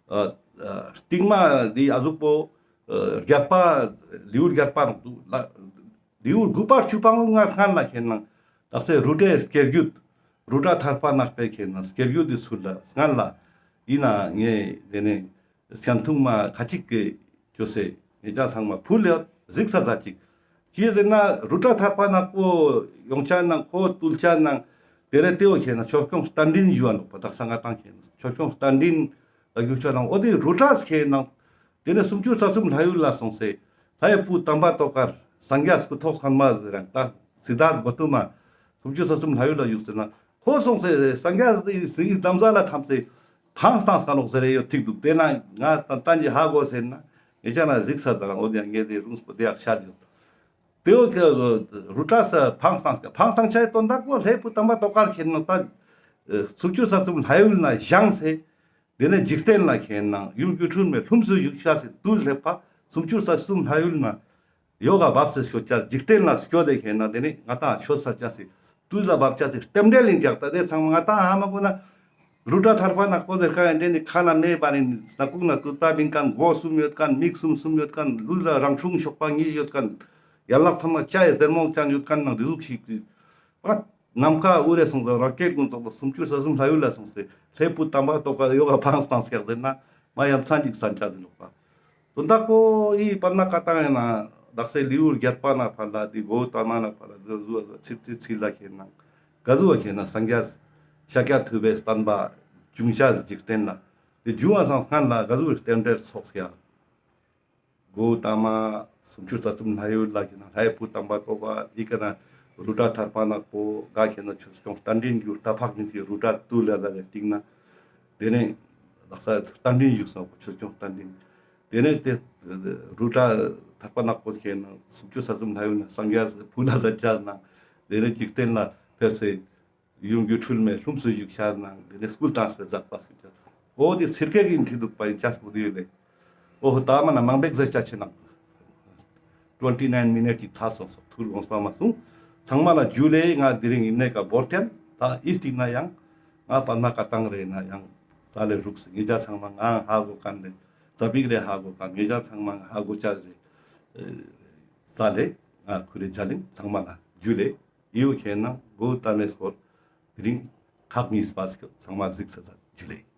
ཨ་སྟིང་མ་འདི་ཨ་ཟུག་པོ་ཨ་རྒྱལ་པ་ལེའུ་རྒྱལ་པ་ནོག་འདུག་ལ། ལེའུ་དགུ་པར་ཆུ་པང་ང་སྔན་ལ་ཁེ་ན་དག་སེ་རུ་ཏྲའི་སྐྱེ་རྒྱུད། རུ་ཏྲ་ཐར་པ་ནག་པོའི་ཁེ་ན་སྐྱེ་རྒྱུད་འདི་ཚུལ་ལ་སྔན་ལ་ཨིན་ན་ངེ་དེ་ནས་སྐྱན་ཐུང་མ་ཁ་ཅིག་གི་ཅོ་སེ་ངེ་ཅག་ཚང་མ་ཕུལ་ལེ་གཟིགས་ས་ཙ་ཅིག། ཅི་ཟེར་ན་རུ་ཏྲ་ཐར་པ་ནག་པོ་ཡོང་ཆ་ནང་ཁོ་བཏུལ་ཆ་ནང་དེ་རེ་ཏེའོ་ཁེ་ན་ཆོས་སྐྱོང་རྟ་མགྲིན་ཞུ་བ་ནོག་པ། དག་ས་ང་ཏང་ཁེ་ན་ཆོས་སྐྱོང་རྟ་མགྲིན་ལ་རྒྱུ་ཆ་ནང་འོ་དེ་རུ་ཏྲ་ཁེ་ན་དེ་ནས་སུམ་ཅུ་རྩ་གསུམ་ལྷ་ཡུལ་ལ་སོང་སེ་ལྷའི་བུ་དམ་པ་ཏོག་དཀར་སངས་རྒྱས་སྐུ་ཐོག་ཚང་མ་ཟེར་རང་ད་སིདྡྷཱརྠ་གོ་ཏ་མ་སུམ་ཅུ་རྩ་གསུམ་ལྷ་ཡུལ་ལ་བཞུགས་ཟེར་ན་ཁོ་སོང་སེ་སངས་རྒྱས་སི་ལམ་ཟ་ལ་ཁམས་སེ་ཕང་སྟངས་ཀ་ནོག་ཟེར་རེ་ཡོད་ཐིག་འདུག། དེ་ན་ང་ཏན་ཏན་གྱི་ཧ་གོ་ཟེར་ན་ངེ་ཅག་ན་གཟིགས་ས་དང་འོ་དེ་ངེ་དེ་རུང་སྤོ་དེ་ཡག་ཤ་ཡོད། དེའོ་རུ་ཏྲ་ས་ཕང་སྟངས་ཀ་ཕང་སྟངས་ཆ་ཡི་དོན་དག་པོ་ལྷའི་བུ་དམ་པ་ཏོག་དཀར་ཁེ་ན་ད་སུམ་ཅུ་རྩ་གསུམ་ལྷ་ཡུལ་ན་བཞེངས་སེ། དེ་ནས་འཇིག་རྟེན་ལ་ཁེ་ན་ཡུམ་སྒྱུ་འཕྲུལ་མའི་ལྷུམས་སུ་ཞུགས་ཤ་སི་དུས་སླེབས་པ་སུམ་ཅུ་རྩ་གསུམ་ལྷ་ཡུལ་ན་ཡོག་ག་བབས་སེ་སྐྱོད་ཅ་འཇིག་རྟེན་ལ་སྐྱོད་དེ་ཁེ་ན་དེ་ནས་ང་ཏང་ཆོས་ས་ཅ་སི་དུས་ལ་བབ་ཅ་སི་རྟེན་འབྲེལ་ལིན་ཅག་ད་དེ་ཚང་མ་ང་ཏང་ཧ་མ་གོ་ན་རུ་ཏྲ་ཐར་པ་ནག་པོ་ཟེར་ཁ་ཡང་དེ་ནི་ཁ་ན་མེ་བ་ནི་སྣ་ཁུང་ན་དུད་པ་མིན་མཁན་མགོ་གསུམ་ཡོད་མཁན་མིག་གསུམ་གསུམ་ཡོད་མཁན་ལུས་ལ་རང་བྱུང་གཤོག་པ་གཉིས་ཡོད་མཁན་ཡན་ལག་ཚང་མ་ཅ་ཡི་ཟེར་མོང་ཅན་ཡོད་མཁན་ནང་དེ་ཟུག་ཞིག་གི་པ། ནམ་མཁའ་དབུས་རེ་སོང་ཙང་ར་ཀེད་ཀུན་ཙོགས་ལ་སུམ་ཅུ་རྩ་གསུམ་ལྷ་ཡུལ་ལ་སོང་སྟེ་ལྷའི་བུ་དམ་པ་ཏོག་དཀར་ཡོག་ག་ཕང་སྟངས་ཀྱག་ཟེར་ན་མ་ཡ་མཚན་ཅིག་སན་ཅ་ཟེར་ནོག་པ། དོན་དག་པོ་ཡི་པར་ན་ཀ་ཏང་ཡིན་ན་དག་སེ་ལེའུ་བརྒྱད་པ་ན་ཕར་ལ་དེ་གོའུ་ཏ་མ་ན་ཕར་ལ་དེ་ཟུ་བ་ཚིར་ཚིར་ཚིར་ལ་ཁེ་ན་ག་ཟུ་བ་ཁེ་ན་སངས་རྒྱས་ཤཱཀྱ་ཐུབ་པའི་བསྟན་པ་བྱུང་ཤ་འཇིག་རྟེན་ལ་དེ་བྱུང་བ་སང་སྔན་ལ་ག་ཟུ་བའི་རྟེན་འབྲེལ་ཚོགས་ཡ། གོའུ་ཏ་མ་སུམ་ཅུ་རྩ་གསུམ་ལྷ་ཡུལ་ལ་ཁེ་ན་ལྷའི་བུ་དམ་པ་ཏོག་དཀར་ཨི་ཀ་ན་རུ་ཏྲ་ཐར་པ་ནག་པོ་ག་ཁེ་ན་ཆོས་སྐྱོང་རྟ་མགྲིན་གྱུར་རྟ་ཕག་གཉིས་ཀྱི་རུ་ཏྲ་བཏུལ་ལ་ལ་ལ་སྟིང་ན་དེ་ནས་དག་ས་རྟ་མགྲིན་བཞུགས་སོང་ཆོས་སྐྱོང་རྟ་མགྲིན། དེ་ནས་དེ་རུ་ཏྲ་ཐར་པ་ནག་པོ་ཁེ་ན་སུམ་ཅུ་རྩ་གསུམ་ལྷ་ཡུལ་ན་སངས་རྒྱས་ཕུལ་ལ་ལ་ཅ་ན་དེ་ནས་འཇིག་རྟེན་ལ་ཕེབས་སེ། ཡུམ་སྒྱུ་འཕྲུལ་མའི་ལྷུམས་སུ་ཞུགས་ཤ་ནང་དེ་ནས་སྐུ་བལྟམས་པའི་མཛད་པ་སྐྱོད་ཅ། འོ་དེ་ཚིར་ཀེ་གི་འཐི་འདུག་པ་ཡིན་ཅ་སྤུ་དེ་ཡོད་ལེ། འོ་ད་མ་ན་མང་པེག་ཟེར་ཅ་ཆེ་ནང་། twenty nine minute ཅིག་ཐར་སོང་སོང་ཐུར་འོངས་པ་མ་སོང་། ཚང་མ་ལ་ཇུ་ལེ། ང་དེ་རིང་ཡིན་ནས་ཀ་བོར་ཐེན་ད་ཨི་སྟིང་ན་ཡང་ང་པར་མ་ཀ་ཏང་རེ་ན་ཡང་ས་ལེ་རུག་སེ་ངེ་ཅ་ཚང་མ་ང་ཧ་གོ་མཁན་ལེ་ཙ་པིག་རེ་ཧ་གོ་མཁན་ངེ་ཅ་ཚང་མ་ཧ་གོ་ཅ་རེ། ས་ལེ་ང་ཁུ་རེ་ཇ་ལིང་ཚང་མ་ལ་ཇུ་ལེ། ཡིའུ་ཁེ་ན་གོའུ་ཏ་མའི་སྐོར་དེ་རིང་ཁག་གཉིས་པ་ཞིག་ཚང་མ་གཟིགས་ས་ས་ཇུ་ལེ།